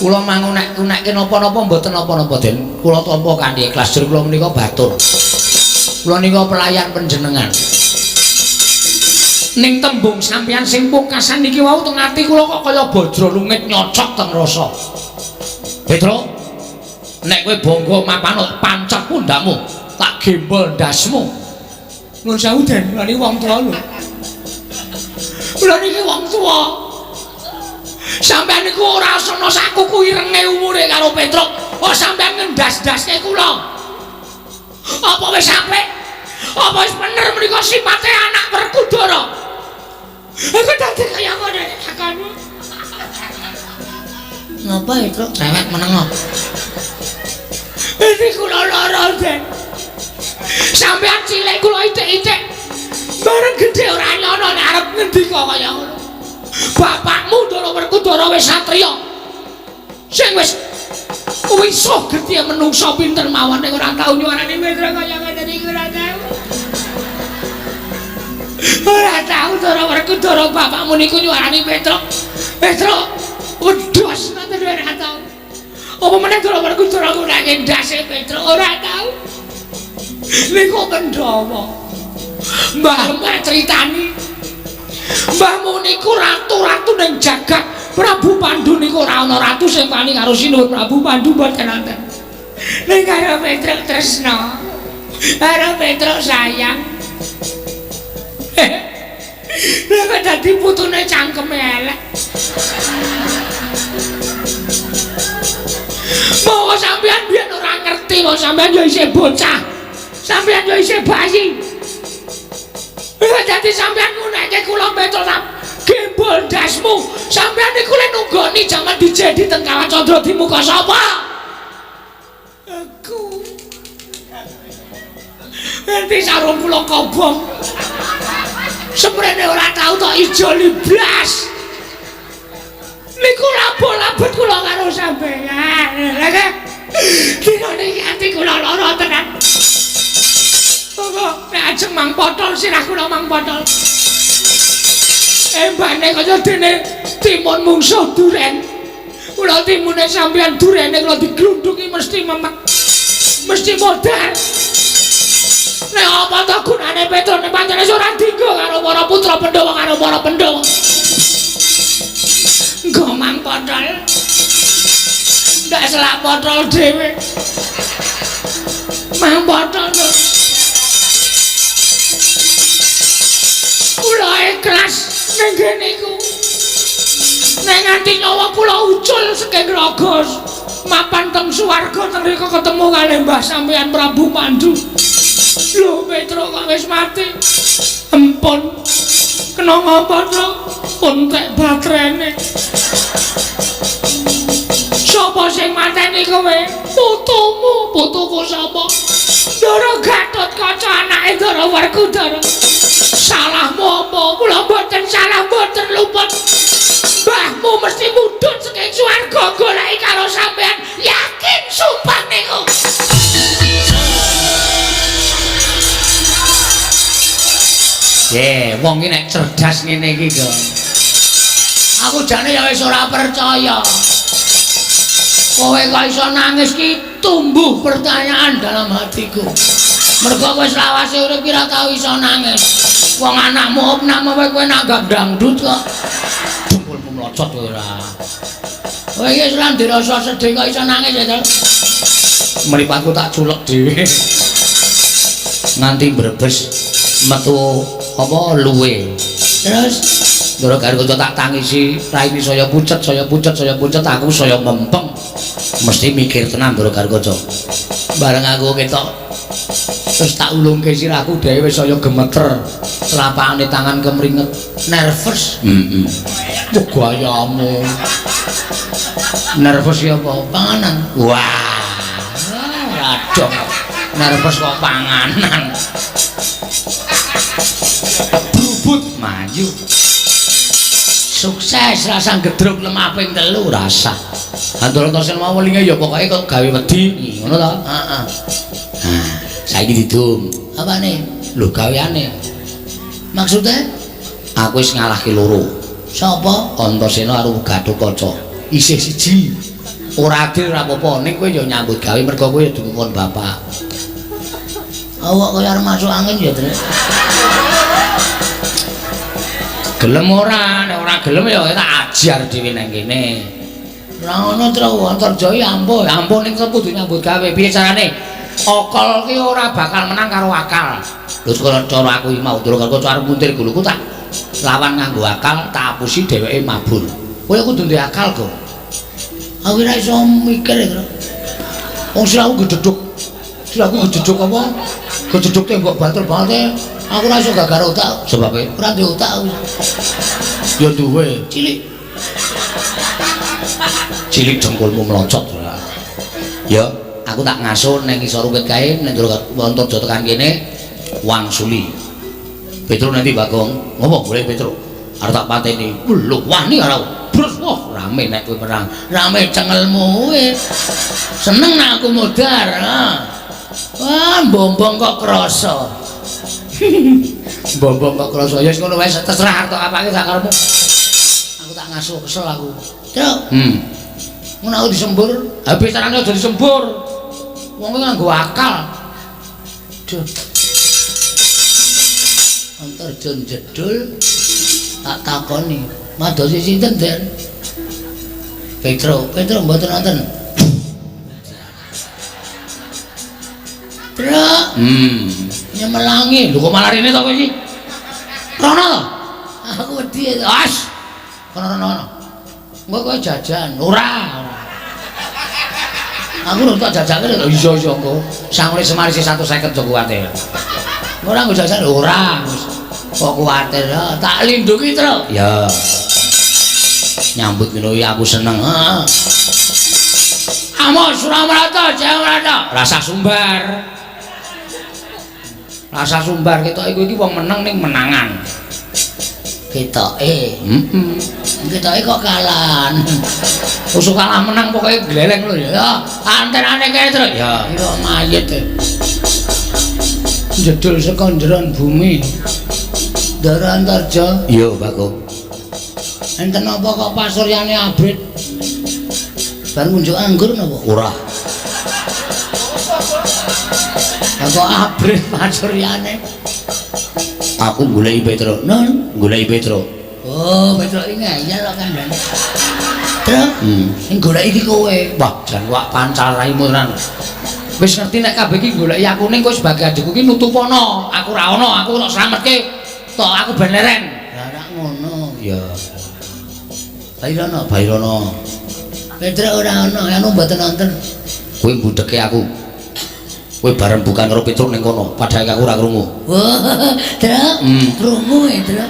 Speaker 2: Kula mangunek-unekke napa-napa mboten napa-napa, Den. Kula tampa kanthi ikhlas jur kula menika batur. Kula nika pelayan panjenengan. Ning tembung sampeyan sing pungkasan niki wau teng ati kula kok kaya bajra lungit nyocok teng rasa. Petro, nek kowe bangga mapan pancet pundakmu, tak gembol ndasmu. Nuwun sewu, Den, kula niki wong tuwa lho. Kula niki wong tuwa. Sampeyan niku ora ana sakuku irenge umure karo Petruk. Oh, sampeyan ngendas-ndaske kula. Apa wis apik? Apa wis bener menika sipate anak Werkudara? Aku dadi kaya ngono takonu.
Speaker 1: Ngapa ya, Truk? Cewek menengo.
Speaker 2: Ini kula lara, Den. Sampeyan cilik kula ithik-ithik. Bareng gedhe ora nyono nek arep ngendika kaya ngono. Bapakmu Ndara Werkudara wis satriya. Sing wis wisuh gedhe menungsa pinter mawon ning ora tau nyuwarani Petruk kaya ngene iki ora tau. Ora tau Ndara Werkudara bapakmu niku nyuwarani Petruk. Petruk wedhos ngoten ora tau. Apa meneh Ndara Werkudara ku nek ndase Petruk ora tau. Niku Pandhawa. Mbah Mbah critani. Mbahmu niku ratu-ratu ning jagat. Prabu Pandu niku ora ana ratu sing wani karo Sinuwun Prabu Pandu mboten wonten. Ning karo Petruk tresna. Karo Petruk sayang. Lha kok dadi putune cangkeme elek. Monggo sampeyan biyen ora ngerti, wong sampeyan yo isih bocah. Sampeyan yo isih bayi. Lha dadi sampeyan ngunekke kula Petruk gembol ndasmu. Sampeyan niku le nunggoni jaman dijedi teng Kawah Candra di muka sapa? Aku. Nanti sarung kula kobong. Seprene ora tau tok ijoli blas. Niku labo-labet kula karo sampeyan. Lha kok dina niki ati kula lara tenan. Monggo nek ajeng mang potol sirah kula mang potol. Embane kaya dene timun mungsuh duren. Kula timune sampeyan durene kula diglundungi mesti memek. Mesti modar. Nek apa ta gunane Petruk nek pancene ora dinggo karo para putra Pandhawa karo para Pandhawa. Nggo mang potol. Ndak selak potol dhewe. Mang potol. Kula ikhlas ning kene iku. Nek nganti nyawa kula ucul saking raga mapan teng swarga teng rika ketemu kalih Mbah sampeyan Prabu Pandu. Lho Petruk kok wis mati. Empun. Kena ngapa, Truk? Entek baterene. Sapa sing mateni kowe? Putumu, putuku sapa? Ndara Gatotkaca anake Ndara Werkudara. Salahmu apa? Kula mboten salah, mboten luput. Mbahmu mesti mudhun saking swarga goleki karo sampean. Yakin sumpah niku.
Speaker 1: Ye, wong iki nek cerdas ngene iki kok. Aku jane ya wis ora percaya. Kowe kok iso nangis ki tumbuh pertanyaan dalam hatiku. Mergo kowe selawase urip ki ora tau iso nangis. Wong anakmu opname kowe nanggap dangdut kok. Dengkulmu mlocot kowe ora. Kowe iki wis ora dirasa sedih kok iso nangis ya, Cuk. Mripatku tak culek dhewe. Nganti brebes metu apa luwe. Terus ndoro karo tak tangisi, raine saya pucet, saya pucet, saya pucet, aku saya mempeng. Mesti mikir tenan ndoro karo kanca. Bareng aku ketok terus tak ulungke sirahku dhewe wis saya gemeter. Telapakane tangan kemringet, nervous. Heeh. Wah, gayamu. Nervous ya apa? Panganan. Wah. Radong. Nervous kok panganan. Brubut maju. Sukses rasa gedruk lemah ping 3 rasa. Antarata sen mau welinge ya pokoke kok gawe wedi ngono ta? Heeh. Nah,
Speaker 2: Saiki didum.
Speaker 1: Apane?
Speaker 2: Lho gaweane.
Speaker 1: Maksudnya?
Speaker 2: Aku wis ngalahke loro.
Speaker 1: Sapa?
Speaker 2: Antasena karo Gatotkaca. Isih siji. Ora adil ora apa-apa, ning kowe ya nyambut gawe mergo kowe ya dukung bapak.
Speaker 1: Awak kaya arep masuk angin ya, Trek.
Speaker 2: Gelem ora? Nek ora gelem ya tak ajar dhewe nang kene.
Speaker 1: Ora ono, Truk. Antarja iki ampuh.
Speaker 2: Ampuh ning kudu nyambut gawe. Piye carane? Akal ki ora bakal menang karo akal. Lho cara aku iki mau durung karo arep muntir guluku tak lawan nganggo akal, tak apusi dheweke mabur. Kowe kudu duwe akal kok.
Speaker 1: Aku ora iso mikir, Truk.
Speaker 2: Wong sirahku gedhedhuk. Sirahku gedhedhuk apa? Gedhedhuk tembok banter banget.
Speaker 1: Aku ora iso gagar otak.
Speaker 2: Sebabe
Speaker 1: ora duwe otak aku.
Speaker 2: Ya duwe.
Speaker 1: Cilik.
Speaker 2: Cilik dengkulmu mlocot. Ya, aku tak ngasuh nang isor wit kae nek Antarja tekan kene wangsuli. Petro nanti Bagong, ngopo golek Petro? Arep tak pateni. Lho, wani ora. Brus, wah, rame nek kowe perang.
Speaker 1: Rame cengelmu kowe. Seneng nek aku modar. Wah, bombong kok krasa.
Speaker 2: Bombong kok krasa. Ya wis ngono wae, terserah arep apake sak karepmu. Aku tak ngasuh kesel aku.
Speaker 1: Truk. Ngono aku disembur.
Speaker 2: Habis carane aja disembur. Wong kuwi nganggo akal.
Speaker 1: Duh. Antarja jedul tak takoni. Madosi sinten, Den? Petro, Petro mboten wonten. Truk. Nyemelangi.
Speaker 2: Lho kok malah rene to kowe iki? Rono to?
Speaker 1: Aku wedi.
Speaker 2: As. Kono rono rono. Engko kowe jajan. Ora. Aku ora tak jajake lho. Iya iya engko. Sangune Semar isih 150 aja kuwatir.
Speaker 1: Ora nggo jajan
Speaker 2: ora.
Speaker 1: Kok kuwatir tak lindungi, Truk.
Speaker 2: Ya. Nyambut ngono iki aku seneng.
Speaker 1: Heeh.
Speaker 2: Amos Suramarata, Jayamarata. Rasa sumbar. Rasa sumbar ketok iku iki wong meneng ning menangan.
Speaker 1: Ketoke.
Speaker 2: Heeh.
Speaker 1: Ketoke kok kalan.
Speaker 2: Usuk kalah menang pokoke gleleng lho
Speaker 1: ya. Antenane kene, Truk.
Speaker 2: Ya.
Speaker 1: Kira mayit. Jedul saka njeron bumi. Ndara Antarja.
Speaker 2: Iya, Bagong.
Speaker 1: Enten apa kok pasuryane abrit? Bar ngunjuk anggur napa?
Speaker 2: Ora.
Speaker 1: Lah kok abrit pasuryane?
Speaker 2: Aku goleki Petro.
Speaker 1: Nun,
Speaker 2: goleki Petro.
Speaker 1: Oh, Petro iki ngeyel kok kandhane. Truk. Sing goleki iki kowe.
Speaker 2: Wah, jan wak pancal raimu tenan. Wis ngerti nek kabeh iki goleki aku ning kowe sebagai adikku iki nutupono. Aku ora ono, aku tok slametke. Tok aku ben leren.
Speaker 1: Lah ora ngono.
Speaker 2: Ya.
Speaker 1: Bairono,
Speaker 2: Bairono.
Speaker 1: Petro ora ono, anu mboten nonton.
Speaker 2: Kowe mbudheke aku. Kowe bareng bukan karo Petruk ning kono, padahal aku ora krungu.
Speaker 1: Wah, Truk. Krungu e, Truk.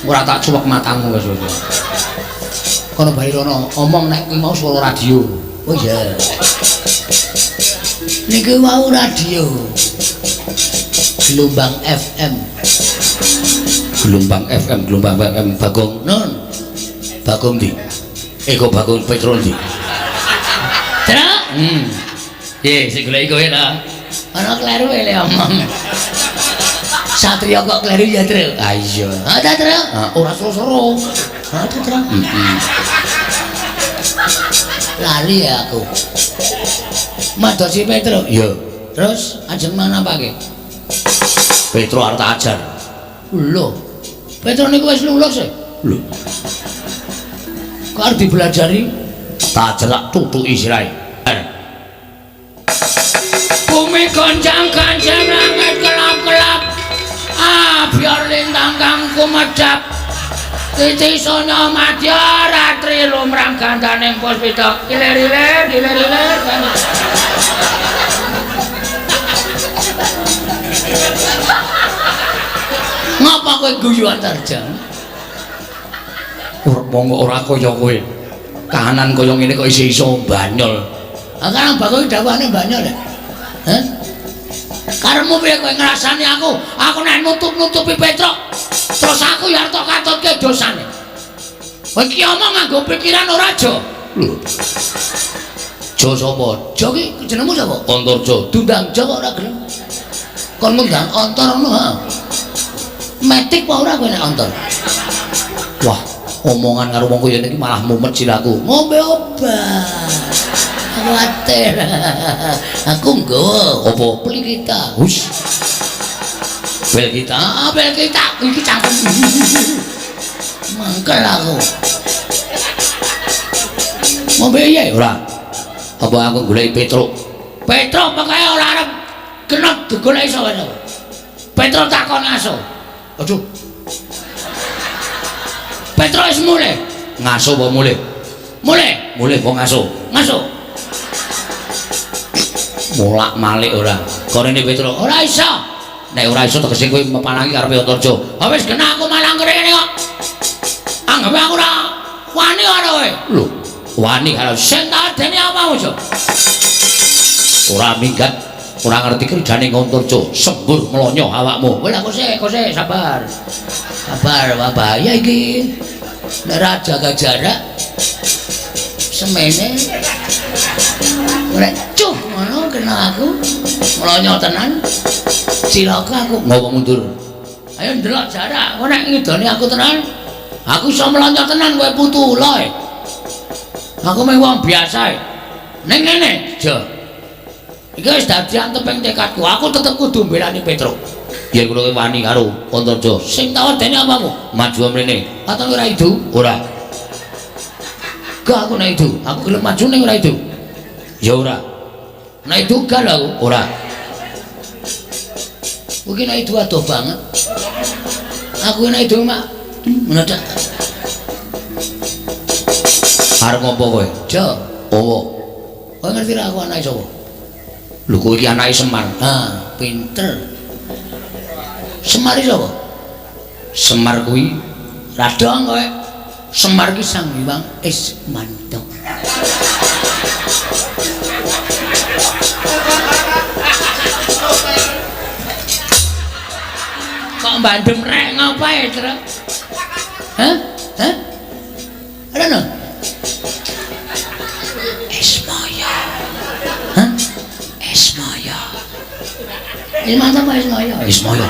Speaker 2: Ora tak cuwek matamu wis wis. Kono Bairono omong nek kuwi mau swara radio.
Speaker 1: Oh iya. Niki wau radio. Gelombang FM.
Speaker 2: Gelombang FM, gelombang FM Bagong.
Speaker 1: Nun.
Speaker 2: Bagong ndi? Kok Bagong Petro ndi?
Speaker 1: Truk.
Speaker 2: Piye sing goleki kowe ta?
Speaker 1: Ana kleru le omong. Satria kok kleru ya, Truk?
Speaker 2: Ah iya.
Speaker 1: Ha ta, Truk?
Speaker 2: Ora seru-seru.
Speaker 1: Ha ta, Truk? Lali ya aku. Madosi Petro.
Speaker 2: Iya.
Speaker 1: Terus ajeng manapake?
Speaker 2: Petro arep tak ajar.
Speaker 1: Lho. Petro niku wis lulus e.
Speaker 2: Lho.
Speaker 1: Kok arep dibelajari?
Speaker 2: Tak ajar tak tutuki sirahe. Bumi goncang-gancang langit kelap-kelap. Abyar lintang kang kumedhap. Titi sonya madya ratri lumrang gandaning puspita. Ilir-ilir, ilir-ilir.
Speaker 1: Ngapa kowe guyu Antarja?
Speaker 2: Wong kok ora kaya kowe. Kahanan kaya ngene kok isih iso banyol.
Speaker 1: Ah karang bakul dawane banyol ya. Hah? Karepmu piye kowe ngrasani aku? Aku nek nutup-nutupi Petruk, terus aku ya arep tok katutke dosane. Kowe iki omong nganggo pikiran ora aja.
Speaker 2: Lho.
Speaker 1: Jo sapa? Jo ki jenengmu sapa? Antarja. Diundang Jo kok ora gelem. Kon ngundang Antar ngono ha. Metik apa ora kowe nek Antar? Wah, omongan karo wong kaya niki malah mumet sirahku. Ngombe obat. Kuwatir. Aku nggawa apa peli kita. Hus. Bel kita, bel kita iki cangkem. Mangkel aku. Ngombe iya ora? Apa aku goleki Petruk? Petruk pokoke ora arep kena digoleki sapa to. Petruk takon ngaso. Aduh. Petruk wis mulih. Ngaso apa mulih? Mulih. Mulih apa ngaso? Ngaso. Molak-malik ora. Korene Petruk ora iso. Nek ora iso tegese kowe mepalangi karepe Antarja. Ha wis kena aku malang kene kok. Anggape aku ora wani karo kowe. Lho, wani karo sing tak dene apa aja. Ora minggat, ora ngerti kerjane Antarja, sembur mlonyo awakmu. Kowe aku sik, kok sik sabar. Sabar, wah bahaya iki. Nek ora jaga jarak semene nek cuh ngono kena aku mlonyo tenan. Cilaka aku ngopo mundur. Ayo ndelok jarak, kowe nek ngidoni aku tenan, aku iso mlonyo tenan kowe putu ula. Aku mung wong biasa. Ning ngene, Jo. Iki wis dadi anteping tekadku. Aku tetep kudu mbelani Petruk. Yen kula wani karo Antarja, sing tak wedeni apamu? Maju mrene. Katon ora idu? Ora. Gak aku nek idu, aku gelem maju ning ora idu. Ya ora. Nek idu gak lho aku, ora. Kuwi nek idu adoh banget. Aku nek idu mak ngono tok. Arep ngopo kowe? Jo. Owo. Kowe ngerti ra aku anake sapa? Lho kowe iki anake Semar. Ha, pinter. Semar iki sapa? Semar kuwi radong kowe. Semar ki Sang Hyang Ismanto. Kok mbandem rek ngapae, Truk? Hah? Hah? Rene. Ismaya. Hah? Ismaya. Ismanto apa Ismaya? Ismaya.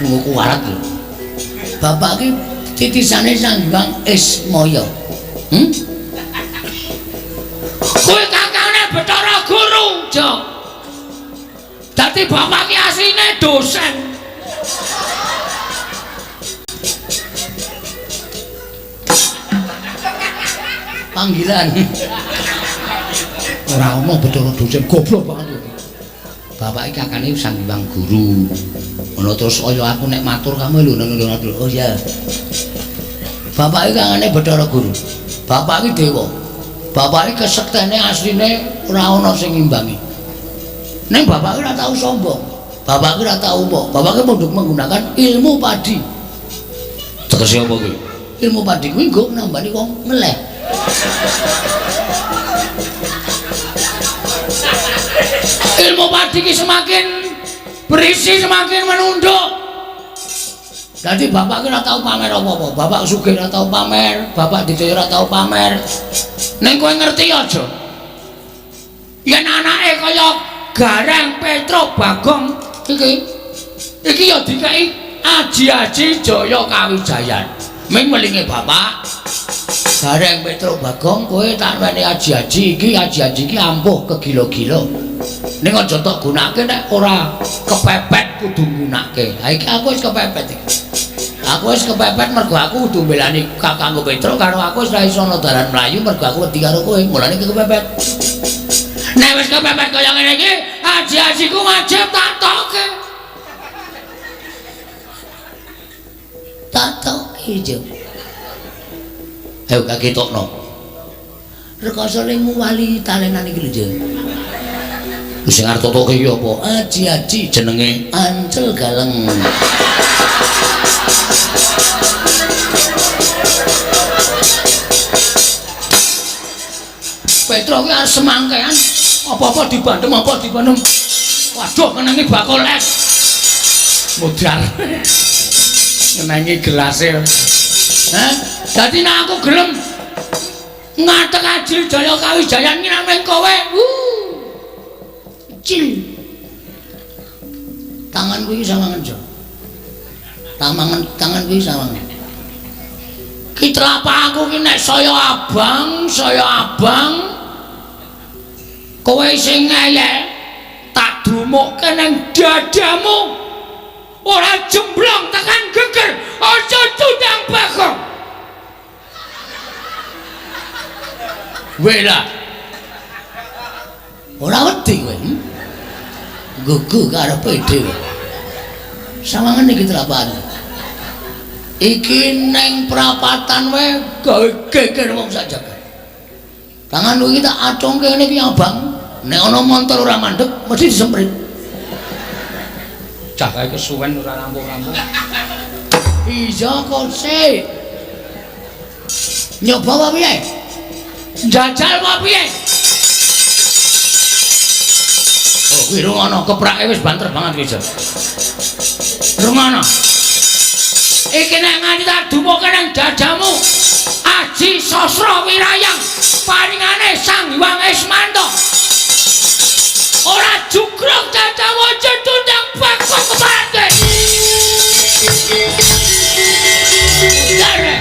Speaker 1: Ngono kuwarat lho. Bapak ki titisane Sang Hyang Ismaya. Kuwi kakane Bathara Guru, Jo. Dadi bapak ki asline dosen. Panggilan. Ora ono Bathara dosen, goblok banget iki. Bapak iki kakane Sang Hyang Guru. Ngono terus kaya aku nek matur kamu lho ngono. Oh iya. Bapak iki kakane Bathara Guru. Bapak iki dewa. Bapak iki kesektene asline ora ana sing ngimbangi. Ning bapak iki ora tau sombong. Bapak iki ora tau mbok. Bapak iki menggunakan ilmu padi. Tegese apa kuwi? Ilmu padi kuwi nggo nambani wong ngeleh. Ilmu padi ki semakin berisi semakin menunduk. Jadi bapak ki ora tau pamer apa-apa. Bapak sugih ora tau pamer, bapak dicaya ora tau pamer. Ning kowe ngerti aja. Yen anake kaya Gareng Petruk Bagong iki, iki ya dikai aji-aji Jaya Kawijayan. Ming melinge bapak Gareng Petruk Bagong kowe tak weni aji-aji iki, aji-aji iki ampuh kegila-gila. Ning aja tok gunake nek ora kepepet kudu nggunakake. Ha iki aku wis kepepet iki. Aku wis kepepet mergo aku kudu mbelani kakangku Petruk karo aku wis ra iso ana dalan mlayu mergo aku wedi karo kowe. Mulane iki kepepet. Nek wis kepepet kaya ngene iki, aji-ajiku wajib tak tokke. Tak tokke, Jo. Ayo kaketokno. Rekoso ning nguwali talenan iki lho, Jo. Sing arep totoke iki apa? Aji-aji jenenge Ancel Galeng. Petruk ki arep semangkean, apa-apa dibandem, apa dibandem. Waduh, ngenengi bakul es. Modar. Ngenengi gelase. Hah? Dadi nek aku gelem Ngatek Aji Jaya Kawijayan nginang kowe. Cil. Tanganku iki sawangan jo. Tangan tanganku iki sawangan. Ki telapakku ki nek saya abang, saya abang. Kowe sing ngeyel tak dumukke ning dadamu. Ora jemblong tekan geger, aja tundang bagong. Wela. Ora wedi kowe. Gugu karepe dhewe. Sawangan iki telapan. Iki ning prapatan wae gawe geger wong sak jagat. Tanganku iki tak acungke ngene iki abang. Nek ana montor ora mandeg mesti disemprit.
Speaker 2: Cah kae kesuwen ora rampung-rampung.
Speaker 1: Iya kok sik. Nyoba apa piye? Njajal apa piye? Oh, kuwi rungono keprake wis banter banget kuwi, Jon. Rungono. Iki nek nganti tak dumuke nang dadamu. Aji Sasra Wirayang paringane Sang Hyang Ismanto. Ora jugruk dadamu aja tundang bakok kepake. Dare.